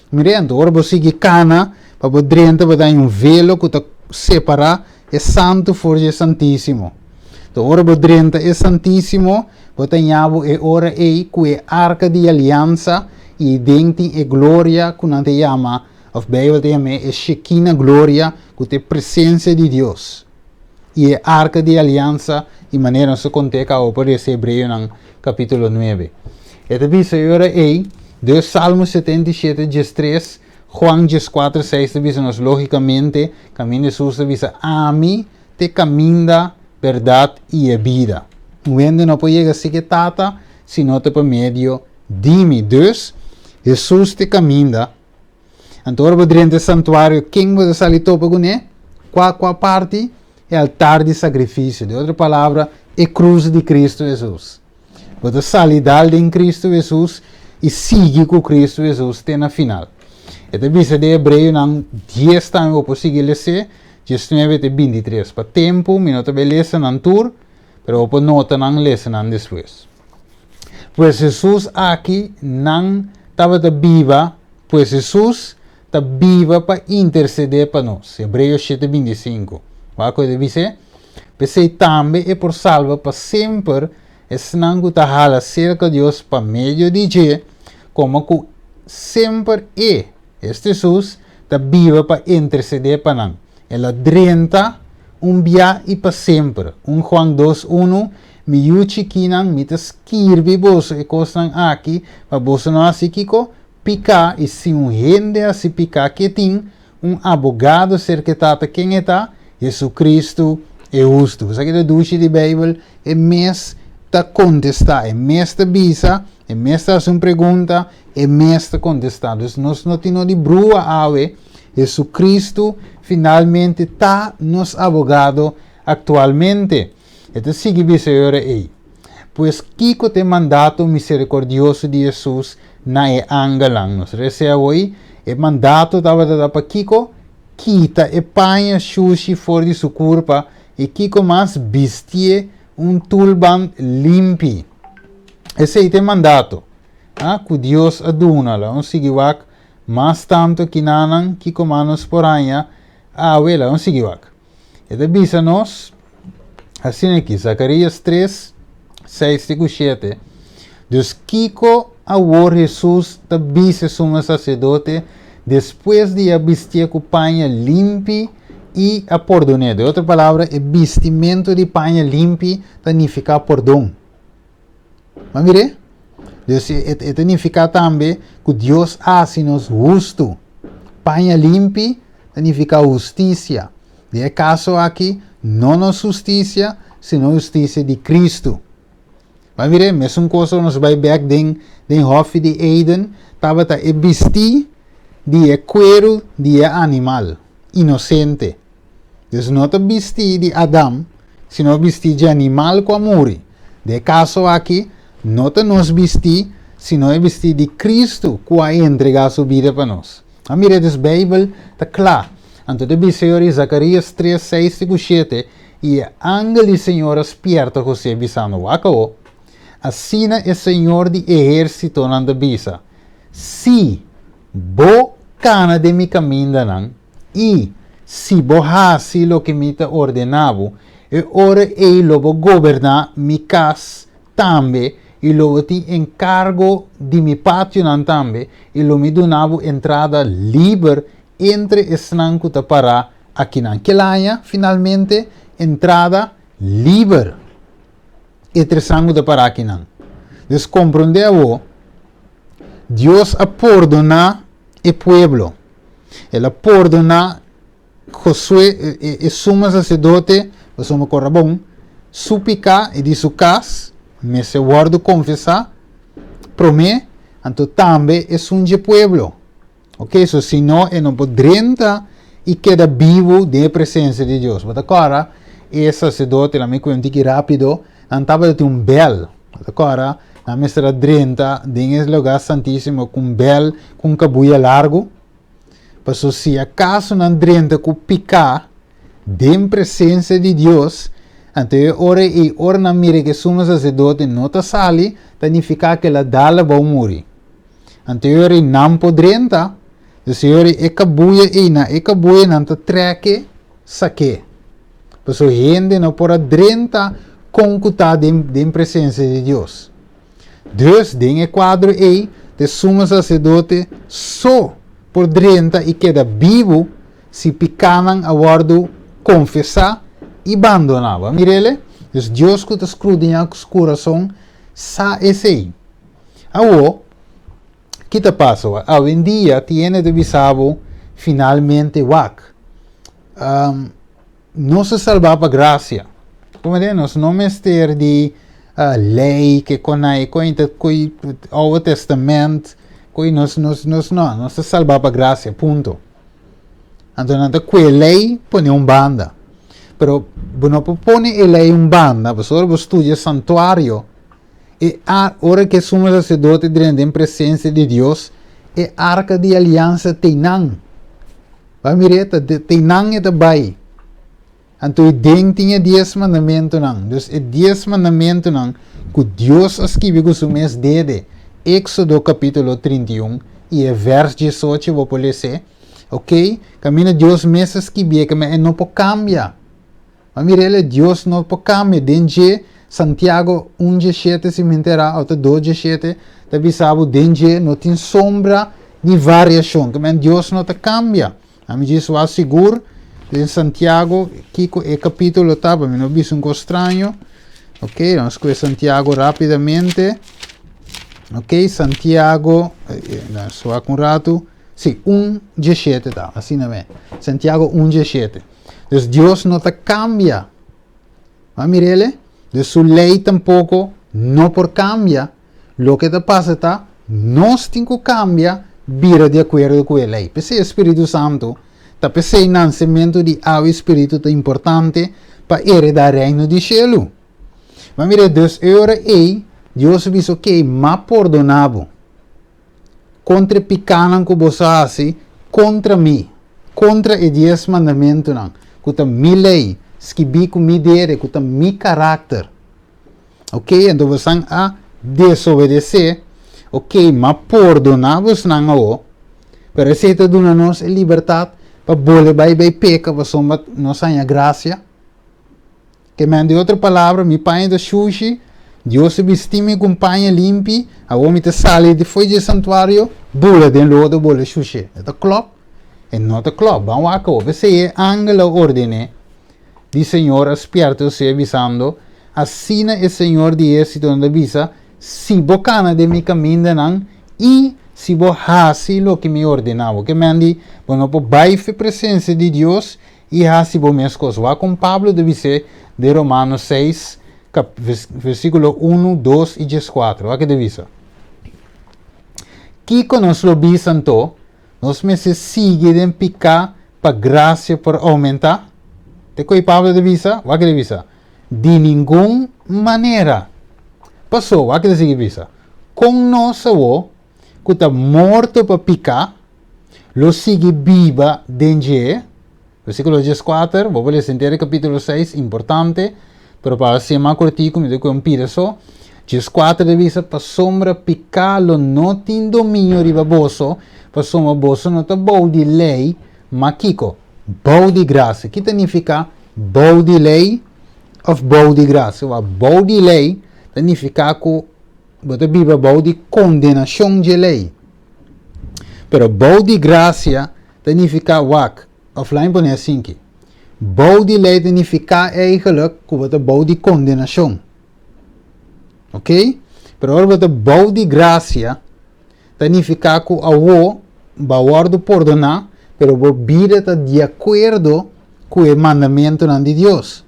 Mire, anto ora bo sigui kana pa bo drenta bo ta haña un velo ku ta separá e Santu for di e Santísimo. Anto ora bo drenta e Santísimo, bo ta haña bo e ora ei ku e Arka di Aliansa i den tin e gloria ku nan ta yama, òf Beibel ta yam'é e Shekina Gloria, ku ta e presensia di Dios. I e Arka di Aliansa, i manera nos a kont'é kaba por lesa Hebreonan kapítulo nuebe. E ta bisa e ora ei, Deus Salmo 77, 13, Juan 14, 6 ta bisa nos lógikamente, kaminda Hesus ta bisa, Ami ta e kaminda, bèrdat i e bida. Un hende no por yega sigi e Tata si no ta pa medio di mi. Dus, Hesus ta e kaminda. Anto ora bo drenta e santuario, ken bo ta sali topa kuné? Kua kua parti? E altar di sakrifisio. Den otro palabra, e krus di Kristu Hesus. Bo ta sali dal den Kristu Hesus i sigui ku Kristu Hesus te na final. E ta bisa den Hebreonan dies tambe bo por sigui les'é, diesnuebe te bintitres. Pa tempu mi no ta bai lesa nan tur, pero bo por nota nan lesa nan despues. Pues Hesus aki nan tabata biba, pues Hesus ta biba pa intersedé pa nos. Hebreo 7:25. Wak ku e ta bis'é? P'esei tambe e por salba pa semper esnan ku ta hala serka Dios pa medio di dje, komo ku semper e, esta Hesus, ta biba pa intersedé pa nan. El a drenta un bia i pa semper. Un Juan dos unu, Mi yu chikinan, mi ta skirbi boso e kosnan aki pa boso no hasi kiko? Piká, i si un hende hasi piká, ke tin? Un abogado serka e Tata, ken e ta? Jesucristo, e hustu. Esaki ta dushi di Bijbel, e mes ta kontestá, e mes ta bisa, e mes ta hasi un pregunta, e mes ta kontestá. Dus nos no tin no di brua awe, Jesucristo finalmente ta nos abogado aktualmente. E ta sigui bisa e ora ei, Pues kiko ta e mandato miserikordioso di Hesus na e angelnan? Nos resa awoi, e mandato tabata ta pa kiko? Kita e paña shushi for di su kurpa i kiko mas? Bistié un tulband limpi. Esei ta e mandato ku Dios a duna. Laga nos sigui wak mas tantu kinanan kiko mas nos por haña awe. Laga nos sigui wak. E ta bisa nos asina aki, Zacarías 3, 6 te ku 7, Dus kiko awor Hesus ta bisa e sumo saserdote despues di a bistié ku paña limpi i a pordon'é? Den otro palabra, e bistimentu di paña limpi ta nifiká pordon. Bo a mir'é? Dus e ta nifiká tambe ku Dios a hasi nos hustu. Paña limpi ta nifiká hustisia. Den e kaso aki, no nos hustisia, sino hustisia di Kristu. Bo a mir'é? Mesun kos ora nos bai bèk den den hòfi di Eden, tabata e bistí di e kueru di e animal inosente. Dus no ta bistí di Adam, sino bistí dje animal ku a muri. Den e kaso aki, no ta nos bistí, sino e bistí di Kristu ku a entregá su bida pa nos. A mira, dus Beibel ta kla. Anto ta bisa yori Zakarías tres, seis te ku shete, I e angel di Señor a spièrta José, bisando, Wak awo, asina e Señor di ehérsitonan ta bisa, Si bo kana den mi kamindanan, I si bo hasi loke mi ta ordená bo, e ora ei lo bo goberná mi kas tambe, i lo bo tin enkargo di mi pationan tambe, i lo mi duna bo entrada liber entre esnan ku ta pará akinan. Kel aña, finalmente, entrada liber entre esnan ku ta pará akinan. Dus komprondé awor, Dios a pordoná e pueblo. El a pordoná Josué, e sumo saserdote, pasobra mi kòrda bon, su piká i di su kas mester wòrdu konfesá promé, anto tambe esun dje pueblo. Oke, so si no e no por drenta i keda bibu den e presensia di Dios. Bo ta kòrda e saserdote, laga mi kuenta un tiki rápido, nan tabata tin un bèl. Bo ta kòrda nan mester a drenta den e lugá santísimo ku un bèl ku un kabuya largu. Pasobra si akaso nan drenta ku piká den presensia di Dios, anto e ora ei ora nan mira ku e sumo saserdote no ta sali, ta nifiká ku el a dal abou muri. Anto e ora ei nan por drenta, dus e ora ei e kabuya ei na e kabuya nan ta trèk'e sak'é. Pasobra hende no por a drenta kon ku ta den den presensia di Dios. Dus den e kuadro ei ta e sumo saserdote so por drenta i keda bibu si pikánan a wòrdu konfesá i bandoná. Bo a mir'el? Dus Dios ku ta skrudiñá kurason sa esei. Awor, ki ta pasa? Awendia tin hende ta bisa bo finalmente wak. Nos a salbá pa grasia. Como te nos no mester di lei ke konai koi ta koi Oude Testament koi nos nos nos no nos ta salbá pa grasia punto. Anto nan ta kue lei pone un banda. Pero bo no por pone e lei un banda pasobra bo studia santuario e ora ke sumo saserdote drenta den presensia di Dios e arka di aliansa teinan. Ba mir'é, ta teinan e ta bai. Anto e den tin e dies mandamentunan. Dus e dies mandamentunan ku Dios a skibi ku su mes dede, Éksodo kapítulo 31 i e vèrs 18 bo por les'é, oke, kaminda Dios mes a skibié, keme e no por kambia. Ma mirele, Dios no por kambia. Den dje, Santiago un dje shete, si mi enterá, òf ta dos dje shete, ta bisa bo den dje no tin sombra ni variashon. Ke men Dios no ta kambia. Ami djis wak sigur den Santiago kiko e kapítulo ta, pa mi no bisa un kos straño. Ok, nos kue Santiago rápidamente. Ok, Santiago, nos wak un ratu. Sí, un dje shete ta, asina me. Santiago un dje shete. Dus Dios no ta kambia. Ma mirele, dus su lei tampoko no por kambia. Loke ta pasa ta, nos tin ku kambia bira di akuerdo ku e lei. P'esei e Spiritu Santu ta p'esei nansementu di awa i Spiritu ta importante pa eredá Reino di Shelu. Ma mira, dus e ora ei Dios a bisa, Oké, m'a pordoná bo. Kontra e pikánan ku boso a hasi kontra mi, kontra e dies mandamentunan, ku ta mi lei, skibí ku mi dede, ku ta mi karakter. Ok, anto bosan a desobedesé, ok, m'a pordoná bosnan awo, pero esei ta duna nos e libertat pa bole bai bai peka pasobra nos haña grasia. Ke men di otro palabra, mi paña ta shushi, Dios a bisti mi ku un paña limpi, awor mi ta sali di fo'i dje santuario, bula den lodo bole shush'é. E ta klòp? E no ta klòp. Ban wak awor. P'esei e angel a ordené di Señor a spièrta José bisando, Asina e Señor di ehérsitonan ta bisa, Si bo kana den mi kamindanan i si bo hasi loke mi ordená bo. Ke men di, bo no por bai fi presensia di Dios I hasi bo meskos. Wak kon Pablo ta bis'é den Romanos seis, kap, versíkulo unu, dos i dieskuater. Wak e ta bisa. Kiko nos lo bisa anto? Nos mester sigui den piká pa grasia por oumentá? Te ku ei Pablo ta bisa? Wak e ta bisa. Di ningun manera! Pasó, wak e ta sigui bisa, kon nos awor, ku ta morto pa piká, lo sigui biba den dje. Versíkulo dieskuater, bo por lesa henter e kapítulo seis, importante, pero pa hasié mas kortiku mi ta kue un pida so. Dieskuater ta bisa, Pasobra piká lo no tin dominio riba boso, pasobra boso no ta bou di lei, ma kiko? Bou di grasia. Ki ta nifiká bou di lei òf bou di grasia? Wak, bou di lei ta nifiká ku bo ta biba bou di kondenashon dje lei. Pero bou di grasia ta nifiká wak, òf laat mi pone asinki, bou di lei ta nifiká eigenlijk ku bo ta bou di kondenashon. Ok? Pero ora bo ta bou di grasia ta nifiká ku awo bo a wòrdu pordoná, pero bo bida ta di akuerdo ku e mandamentunan di Dios.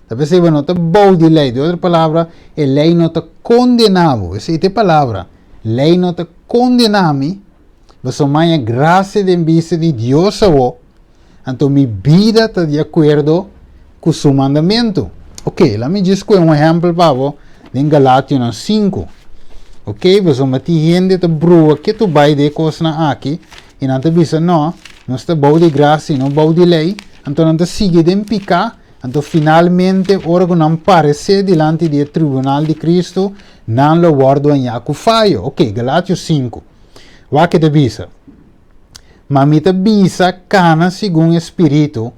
Ta p'esei bo no ta bou di lei. Di otro palabra, e lei no ta kondená bo. Esei ta e palabra. Lei no ta kondená mi, pasobra mi haña grasia den bista di Dios awor, anto mi bida ta di akuerdo ku su mandamentu. Oke, laat mi djis kohe un ehèmpel pa bo den Galationan sinku. Oke, pasobra tin hende ta brua ketu bai den e kosnan aki, i nan ta bisa, No, nos ta bou di grasia i no bou di lei. Anto nan ta sigui den piká. Anto finalmente, ora ku nan paresé dilanti di e tribunal di Kristu, nan lo wòrdu hañá ku fayo. Oke, Galatios sinku. Wak e ta bisa, Ma mi ta bisa, kana segun e Spiritu,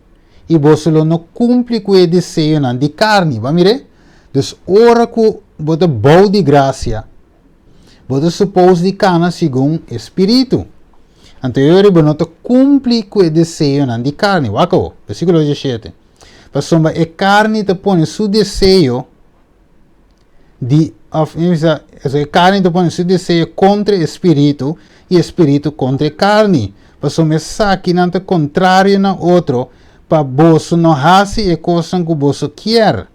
i boso lo no kumpli ku e deseonan di karni. Bo a mir'é? Dus ora ku bo ta bou di grasia, Bo ta supos di kana segun e Spiritu. Anto e ora bo no ta kumpli ku e deseonan di karni. Wak awor, versíkulo diesshete. Pasobra e karni ta pone su deseo di, òf mi bisa, e karni ta pone su deseo kontra e Spiritu, i e Spiritu kontra e karni. Pasobra esakinan ta kontrario na otro, pa boso no hasi e kosnan ku boso kier.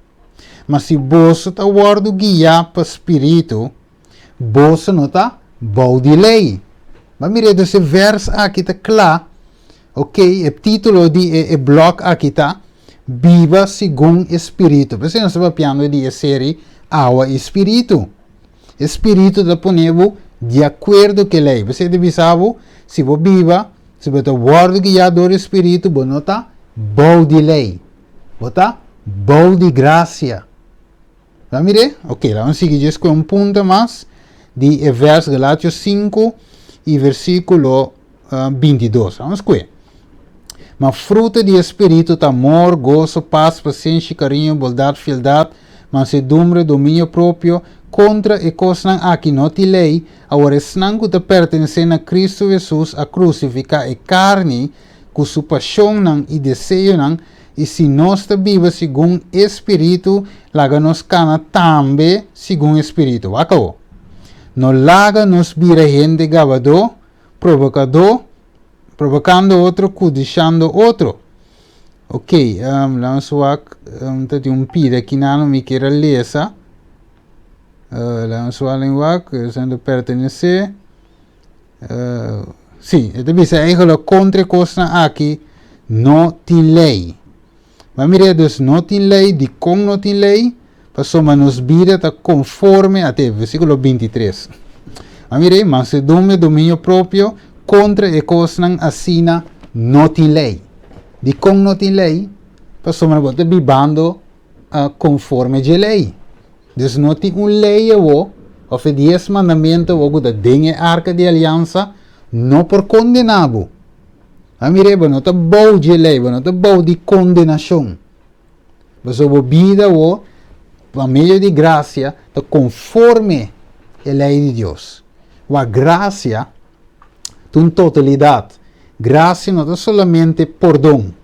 Ma si boso ta wòrdu guiá pa Spiritu, boso no ta bou di lei. Bo a mira dus e vèrs aki ta kla, ok, e título di e e blòg aki ta, Biba segun e Spiritu. P'esei nos ta papiando di e seri Awa i Spiritu. E Spiritu ta pone bo di akuerdo ku e lei. P'esei ta bisa bo, si bo biba, si bo ta wòrdu guiá dor di Spiritu, bo no ta bou di lei. Bo ta bou di grasia. Bo a mir'é? Ok, laga nos sigui djes ku un punto mas di e vers Galatios sinku i versíkulo 22. Laga nos kue. Ma fruta di e Spiritu ta amor, goso, pas, pasenshi, kariño, boldat, fieldat, mansedumbre, dominio propio, kontra e kosnan aki no tin lei. Awor esnan ku ta pertenesé na Kristu Hesus a krusifiká e karni ku su pashonnan i deseonan, i si nos ta biba segun e Spiritu, laga nos kana tambe segun e Spiritu. Wak awor. No laga nos bira hende gabadó, provokadó, provokando otro, kudishando otro. Ok, um, laga nos wak, um, ta tin un pida kinan mi kier a lesa. Laga nos wak den wak, esnan ta pertenesé. Sí, e ta bisa eigenlijk kontra e kosnan aki no tin lei. Ma mira, dus no tin lei, dikon no tin lei? Pasobra nos bida ta konforme, ate versíkulo 23. Ma mira, mansedumbre, dominio propio, kontra e kosnan asina no tin lei. Dikon no tin lei? Pasobra bo ta bibando konforme dje lei. Dus no tin un lei awo, òf e dies mandamentu awo ku ta den e arka di aliansa, no por kondená bo. A mira, bo no ta bou dje lei, bo no ta bou di kondenashon. Pasobra bo bida awo, pa medio di grasia, ta konforme e lei di Dios. Wak grasia ta un totalidat. Grasia no ta solamente pordon.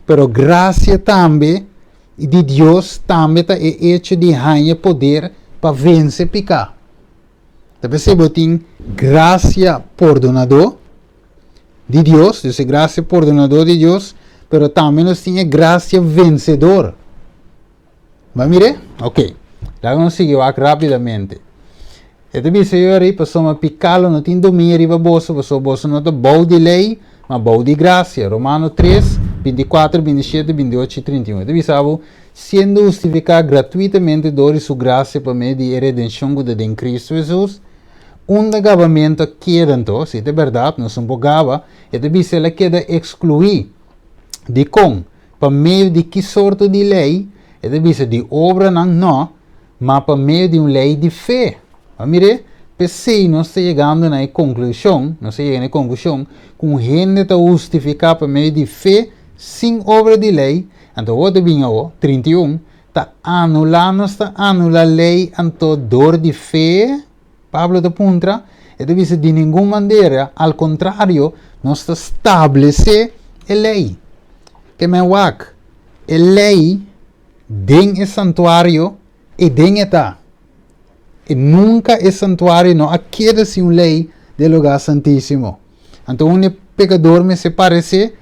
Pero gracia tambe di Dios tambe ta e hecho di haña poder pa vence pica. Ta p'esei bo tin gracia pordonador di Dios, dus e gracia pordonador di Dios, pero tambe nos tin e gracia vencedor. Bo a mir'é? Ok. Laga nos sigui wak rápidamente. E ta bisa yo ari, pasobra piká lo no tin dominio riba boso, pasobra boso no ta bou di lei, ma bou di grasia. Romano tres, 24, 27, 28 i 31. E ta bisa bo, Siendo hustifiká gratuitamente dor di su grasia pa medio di e redenshon ku ta den Kristu Hesus, unda gabamentu a keda anto? Si ta bèrdat, nos no por gaba. E ta bisa el a keda ekskluí. Dikon? Pa medio di ki sorto di lei? E ta bisa di obranan? No, ma pa medio di un lei di fe. A mir'é? P'esei nos ta yegando na e konklushon, nos ta yega na e konklushon, ku un hende ta hustifiká pa medio di fe sin obra di lei. Anto awor ta bin awor, 31, ta anulá, nos ta anulá lei anto dor di fe? Pablo ta puntra. E ta bisa, Di ningun manera, al kontrario, nos ta stablesé e lei. Ke men wak, e lei den e santuario e den e ta. E nunka e santuario no a keda sin un lei den lugá santísimo. Anto un e pekador mester paresé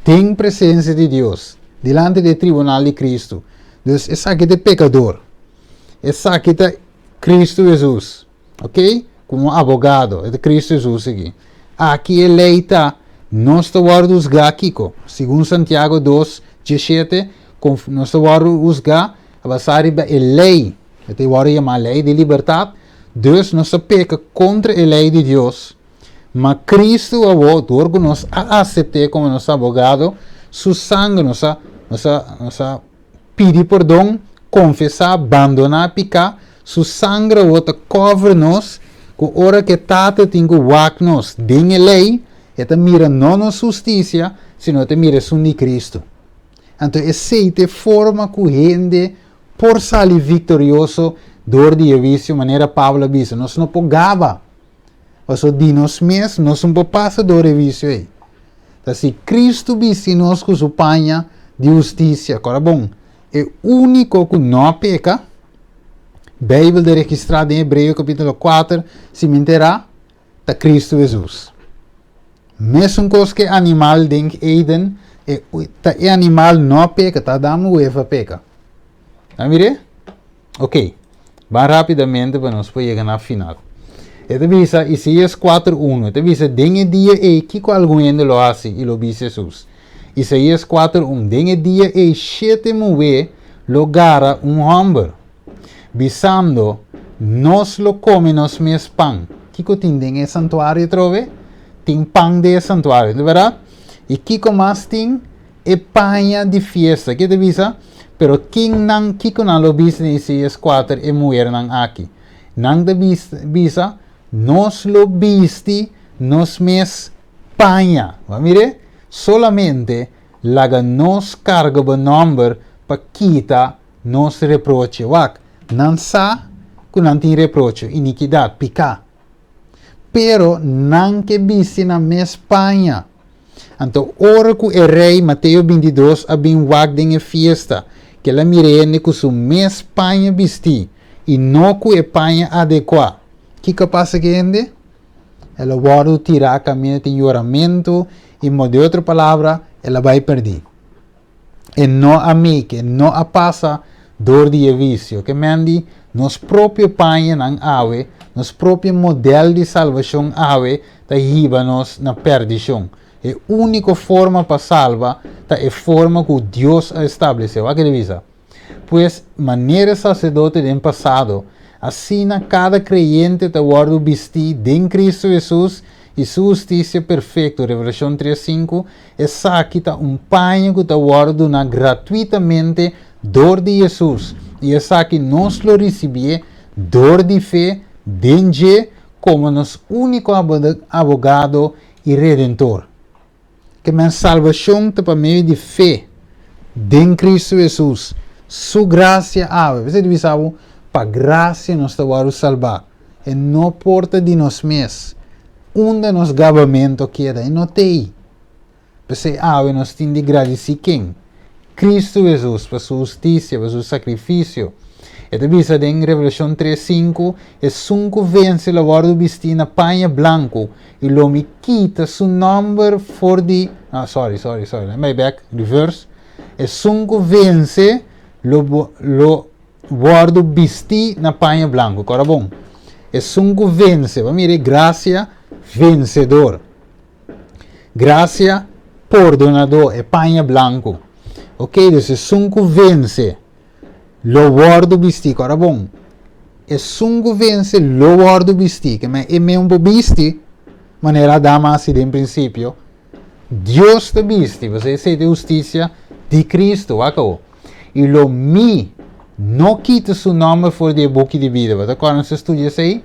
den presensia di Dios, dilanti di e tribunal di Kristu. Dus esaki ta e pekador. Esaki ta Cristo Jesus, ok? Como abogado, e ta Cristo Jesus aki. Aki e ley ta, nos ta wordo huzga kico? Segun Santiago 2, 17, nos ta wordo huzga basa riba e ley, e ta wordo yama ley di libertad, dus nos ta peca contra e ley di Dios, ma Cristo awo, door cu nos a acepte como nos abogado, su sangre nos a, nos a, nos a Pidi pordon, konfesá, bandoná piká, Su sangre awor ta kòver nos, ku ora ku e Tata tin ku wak nos den e lei, e ta mira no nos hustisia, sino e ta mira esun di Kristu. Anto esei ta e forma ku hende por sali viktorioso dor di e huisio, manera Pablo a bisa, nos no por gaba, pasobra di nos mes nos no por pasa dor e huisio ei. Ta si Kristu bisti nos ku su paña di hustisia. Kòrda bon, e úniko ku no a peka, Beibel ta registrá den Hebreo kapítulo 4, si mi enterá, ta Kristu Hesus. Mesun kos ku e animal den Eden, e, ta e animal no a peka, ta Adam ku Eva a peka. A mir'é? Ok, ban rápidamente pa nos por yega na final. E ta bisa, Isaías 4, 1, e ta bisa, den e dia ei, kiko algun hende lo hasi i lo bisa Hesus? Isaías 4, 1, Den e dia ei, shete muhé lo gara un hòmber, bisando, Nos lo kome nos mes pan. Kiko tin den e santuario atrobe? Tin pan den e santuario, no ta bèrdat? I kiko mas tin? E paña di fiesta. Ke ta bisa? Pero ken nan, kiko nan lo bisa den Isaías 4 e muhernan aki? Nan ta bisa, Nos lo bisti nos mes paña. Bo a mir'é? Solamente laga nos karga bo nòmber pa kita nos reproche. Wak, nan sa ku nan tin reproche, inikidat, piká. Pero nan ke bisti nan mes paña. Anto ora ku e rei, Mateo 22, a bin wak den e fiesta, ku el a mira hende ku su mes paña bistí i no ku e paña adekuá, kiko a pasa ku e hende? El a wòrdu tirá kaminda tin yoramentu i, mo di otro palabra, el a bai pèrdí. E no a make, e no a pasa dor di e huisio. Ke men di nos propio pañanan awe, nos propio modèl di salbashon awe ta hiba nos na pèrdishon. E úniko forma pa salba ta e forma ku Dios a establesé. Wak e ta bisa. Pues, manera e saserdote den pasado, asina kada kreyente ta wòrdu bistí den Kristu Hesus i Su hustisia perfekto, Revelashon 3, 5, Esaki ta un paña ku ta wòrdu duná gratuitamente dor di Hesus, i esaki nos lo risibié dor di fe den dje komo nos úniko Abogado i Redentor. Ke men salbashon ta pa medio di fe den Kristu Hesus, Su grasia awe. P'esei ta bisa bo, pa grasia nos ta wòrdu salbá. E no por ta di nos mes. Unda nos gabamentu a keda? E no t'ei. P'esei awe nos tin di gradisí ken? Kristu Hesus pa su hustisia, pa su sakrifisio. E ta bisa den Revelashon 3, 5, Esun ku vense lo wòrdu bistí na paña blanku, i lo mi kita su nòmber for di, ah, sorry, sorry, sorry, let me back, reverse. Esun ku vense lo, lo wòrdu bistí na paña blanku. Kòrda bon. Esun ku vense, bo a mira e grasia vensedor. Grasia pordonadó, e paña blanku. Ok, dus esun ku vense lo wòrdu bistí. Kòrda bon. Esun ku vense lo wòrdu bistí. Ke men e men por bisti manera Adam a hasi den prinsipio. Dios ta bisti, pasobra esei ta e hustisia di Kristu. Wak awo. I lo mi no kita su nòmber for di e buki di bida. Bo ta kòrda nos a studia esei?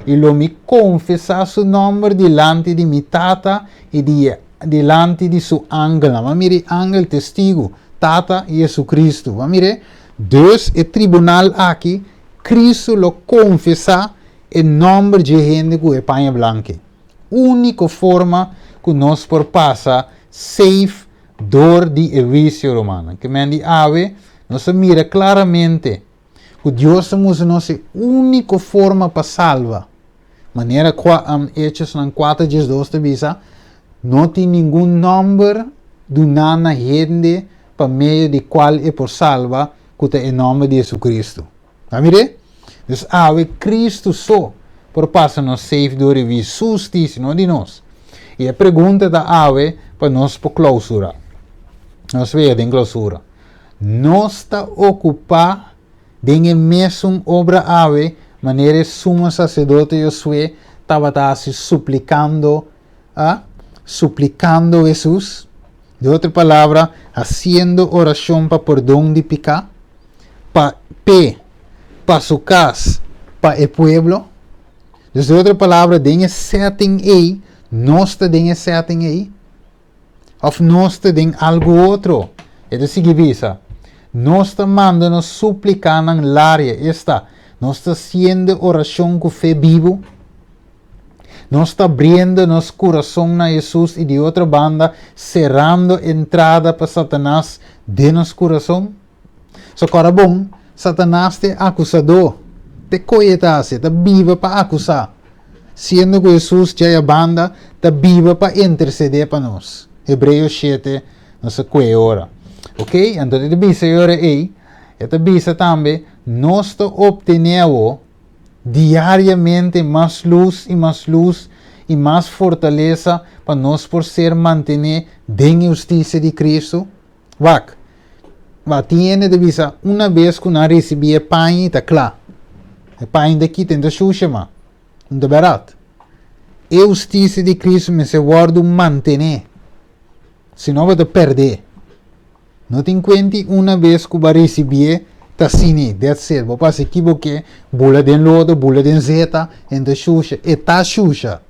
I lo mi konfesá su nòmber dilanti di mi Tata i di e dilanti di su angelnan. Bo a mira e angel testigu, Tata i Jesucristo. Bo a mir'é? Dus e tribunal aki, Cristo lo konfesá e nòmber dje hende ku e paña blanke. Úniko forma ku nos por pasa safe Dor di e huisio, rumannan. Ke men di awe, nos a mira klaramente ku Dios ta mustra nos e úniko forma pa salba. Manera kua Hechosnan 4:12 ta bisa, No tin ningun nòmber duná na hende pa medio di kual e por salba ku ta e nòmber di Hesukristu. Ta mir'é? Dus awe Cristo so por pasa nos safe dor di su husticia, no di nos. I e pregunta ta awe pa nos por clausura. Nos wea den clausura. Nos ta ocupa den e mesun obra awe manera e sumo sacerdote Josué tabata haci suplicando, ah, suplicando Jesus? De otro palabra, haciendo oracion pa pordon di pica? Pa p'e, pa su kas, pa e pueblo. Dus di otro palabra, den e setting ei, nos ta den e setting ei? Of nos ta den algu otro? E ta sigui bisa, Nos ta manda nos suplikanan laria, esta, nos ta siende orashon ku fe bibu. Nos ta abriendo nos kurason na Hesus i di otro banda serando entrada pa Satanas den nos kurason. So kòrda bon, Satanas ta e akusadó. Te koe e ta hasi, e ta biba pa akusá. Siendo ku Hesus djai a banda ta biba pa intersedé pa nos. Hebreo 7, nos a kue e ora. Ok, anto e ta bisa e ora ei, e ta bisa tambe, nos ta optené awó diariamente mas lus i mas lus i mas fortalesa pa nos por ser mantené den e hustisia di Kristu. Wak, wak, tin hende ta bisa una bes ku nan risibí e paña i ta kla. E paña ta kita, e no ta shusha mas. No ta bèrdat. E hustisia di Kristu mester wòrdu mantené, si no bo ta pèrd'é. No tin kuenti una bes ku bo a risibié ta asina, that's it, bo por hasi ki bo ke, bula den lodo, bula den zeta, e no ta shusha. E ta shusha.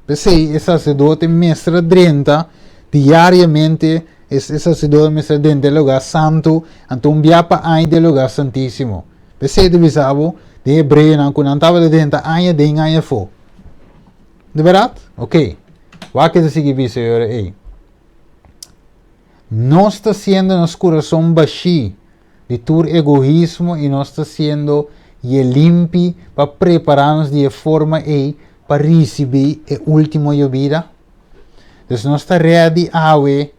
P'esei e saserdote mester a drenta diariamente, e saserdote mester a drenta e lugá santu, anto un bia pa aña den e lugá santísimo. P'esei ta bisa bo den Hebreonan ku nan tabata drenta aña den aña afó. Di bèrdat? Oké. Wak ke ta sigui bisa e ora ei. Nos ta siendo nos kurason bashí di tur egoismo i nos ta siendo ye limpi pa prepará nos di e forma ei pa risibí e último yobida? Dus nos ta ready awe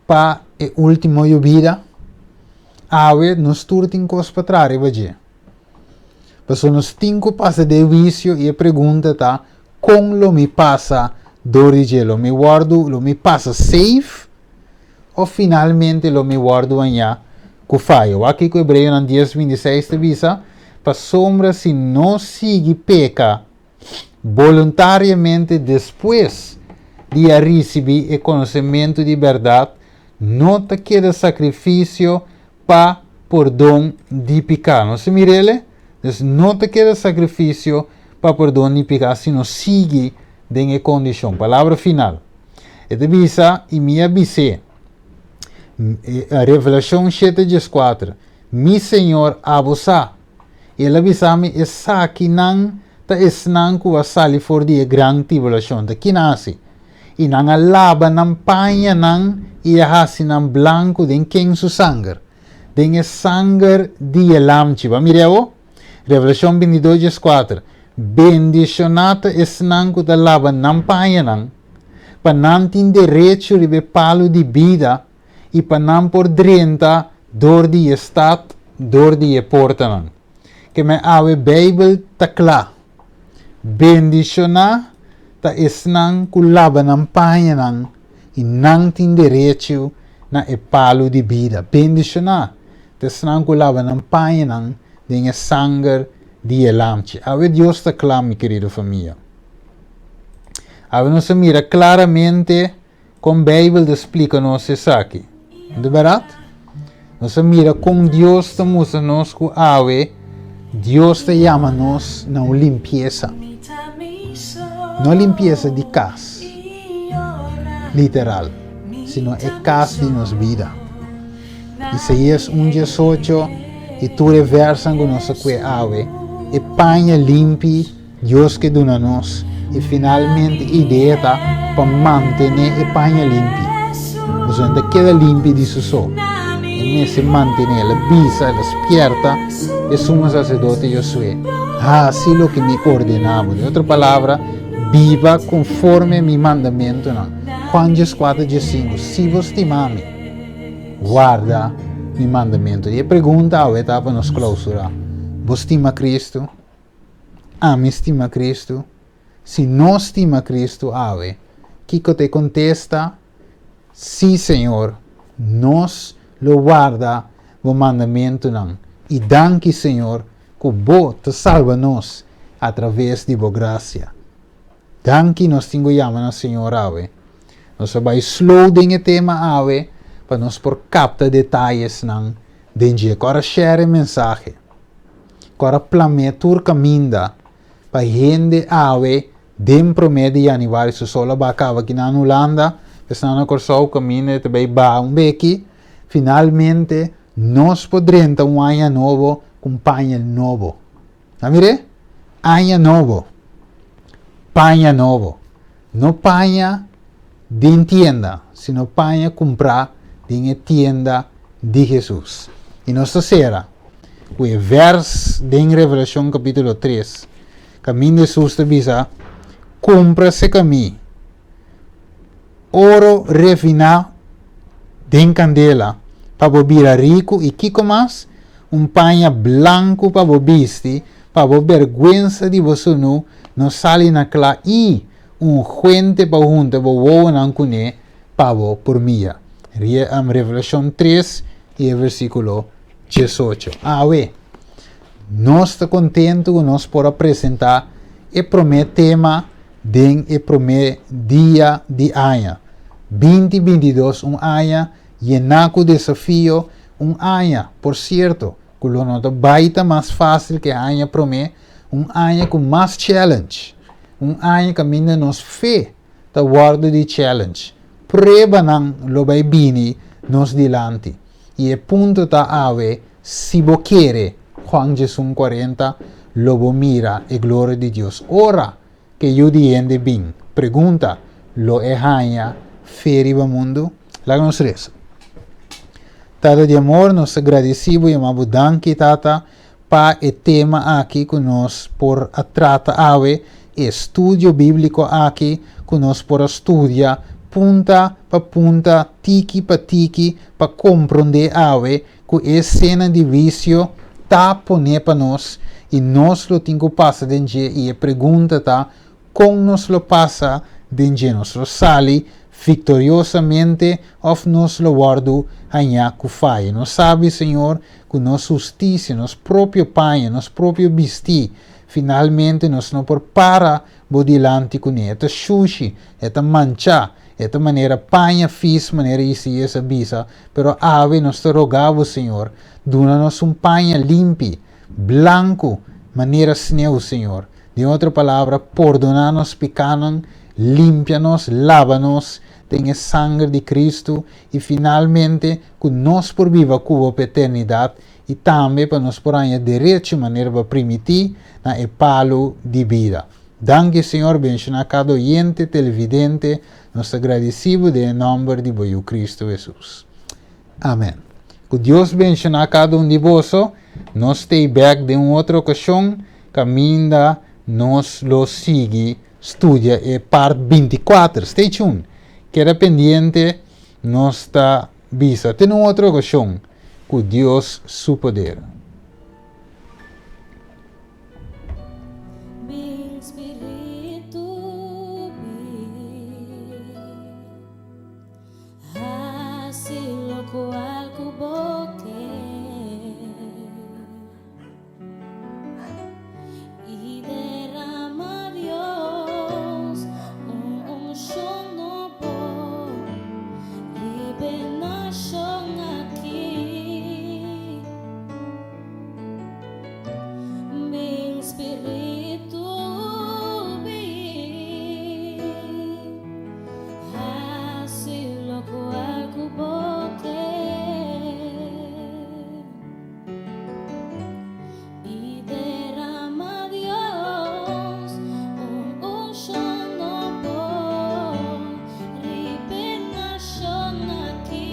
pa e último yobida? Awe nos tur tin kos pa traha riba dje. Pasobra nos tin ku pasa den e huisio i e pregunta ta, kon lo mi pasa dor di dje? Lo mi wòrdu, lo mi pasa safe òf finalmente lo mi wòrdu hañá ku fayo? Wak kiko Hebreonan dies 26 ta bisa, Pasobra si nos sigui peka boluntariamente despues di a risibí e konosementu di bèrdat, no ta keda sakrifisio pa pordon di piká. Nos a mir'el? Dus no ta keda sakrifisio pa pordon di piká si nos sigui den e kondishon. Palabra final. E ta bisa, I mi a bis'é, Revelashon shete dieskuater, Mi Señor, abo sa. I el a bisa mi, Esakinan ta esnan ku a sali for di e gran tribulashon. Ta kin a hasi? I nan a laba nan pañanan i a hasi nan blanku den ken su sanger? Den e sanger di e Lamchi. Bo a mira awo? Revelashon bintidos dieskuater, Bendishoná ta esnan ku ta laba nan pañanan, pa nan tin derecho riba e palu di bida i pa nan por drenta dor di e stat dor di e portanan. Keme awe Beibel ta kla, Bendishoná ta esnan ku laba nan pañanan i nan tin derecho na e palu di bida. Bendishoná ta esnan ku laba nan pañanan den e sanger di e Lamchi. Awe Dios ta kla, mi kerido famia. Awe nos a mira klaramente Kon Beibel ta splika nos esaki? No ta bèrdat? Nos a mira kon Dios ta mustra nos ku awe Dios ta yama nos na un limpiesa. No limpiesa di kas, literal, sino e kas di nos bida. Isaías un diesocho i tur e vèrsan ku nos a kue awe, e paña limpi Dios ke duna nos i finalmente idea ta pa mantené e paña limpi. Pasobra no ta keda limpi di su so. E mester mantené. El a bisa, el a spierta e sumo saserdote Josué, Hasi loke mi ordená bo. Den otro palabra, biba konforme mi mandamentunan. Juan dieskuater diesinku, Si bo stima mi, warda mi mandamentu. I e pregunta awe ta pa nos klausurá, Bo stima Kristu? Ami stima Kristu? Si nos stima Kristu awe, kiko ta e kontesta? Sí, Señor, nos lo warda bo mandamentunan. I danki, Señor, ku bo ta salba nos atraves di bo grasia. Danki nos tin ku yama na Señor awe. Nos a bai slow den e tema awe pa nos por kapta detayesnan den dje. Kòrda share e mensahe. Kòrda plam'é tur kaminda pa hende awe den promé di yanüari su sol a baha kaba aki nan Hulanda, esnan na Kòrsou kaminda e ta bai baha un beki. Finalmente nos por drenta un aña nobo ku un paña nobo. A mir'é? Aña nobo, paña nobo. No paña den tienda, sino paña kumprá den e tienda di Hesus. I nos ta sera ku e vèrs den Revelashon kapítulo tres, kaminda Hesus ta bisa, Kumpra seka mi oro refiná den kandela pa bo bira riku i kiko mas? Un paña blanku pa bo bisti, pa bo bèrgwensa di bo sunú no sali na kla i un huente pa hunta bo wowonan kuné pa bo por mira. Revelashon tres i e versíkulo diesocho. Awe, nos ta kontentu ku nos por a presentá e promé tema den e promé dia di aña binti bintidos, un aña yená ku desafio, un aña, por sierto, ku lo no ta bai ta mas fásil ku e aña promé, un aña ku mas challenge, un aña kaminda nos fe. ta wòrdu di challenge. Pruebanan lo bai bini nos dilanti. I e punto ta awe, si bo kere, Juan 11:40, lo bo mira e gloria di Dios. Ora ku e Yu di hende bin, pregunta, lo e haña fe riba mundu? Laga nos resa. Tata di amor, nos ta gradisí bo i yama bo danki, Tata, pa e tema aki ku nos por a trata awe, e estudio bíbliko aki ku nos por a studia punta pa punta, tiki pa tiki, pa komprondé awe ku e sena di huisio ta poné pa nos i nos lo tin ku pasa den dje i e pregunta ta Kon nos lo pasa den dje? Nos lo sali viktoriosamente òf nos lo wòrdu hañá ku faya? Nos sabi, Señor, ku nos hustisia, nos propio paña, nos propio bistí, finalmente nos no por para Bo dilanti kuné. E ta shushi, e ta manchá, e ta manera paña fis, manera Isaías a bisa, pero awe nos ta rogá Bo, Señor, duna nos un paña limpi, blanku, manera sneu, Señor. Den otro palabra, pordoná nos pikánan, limpia nos, laba nos den e sanger di Kristu i finalmente ku nos por biba ku Bo pa eternidat i tambe pa nos por haña derecho manera Bo a primití na e palu di bida. Danki Señor, benshoná kada oyente, televidente, nos ta gradisí Bo den e nòmber di Bo Yu Kristu Hesus. Amen. Ku Dios benshoná kada un di boso. Nos stay bek den un otro okashon kaminda nos lo sigui studia e part 24. Stay tuned. Keda pendiente. Nos ta bisa te na un otro okashon ku Dios su poder. Hasi lokual ku bo ke I derama Dios un unshon nobo riba e nashon aki. Bin Spiritu bin. Hasi lokual ku bo ke I derama Dios un unshon nobo riba e nashon aki.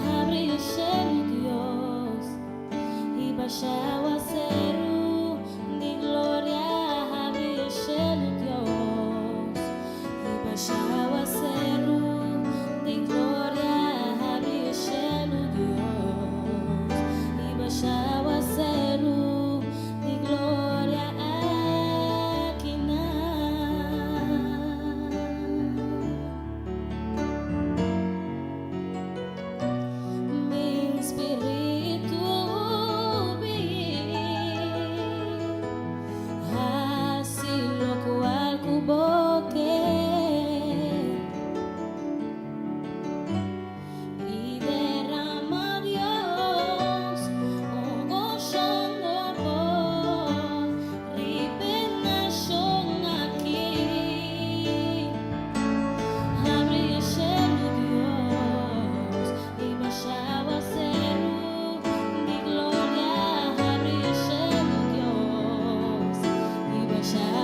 Habri e shelu Dios I basha awaseru di gloria habri e shelu Dios I basha awaseru di gloria habri e shelu Dios I basha awaseru di gloria akinan. Bin spiritu bin Hasi lokual ku bo ke I derama Dios un unshon nobo Riba e nashon aki. Habri e shelu Dios i basha awaseru di gloria Habri e shelu Dios i basha.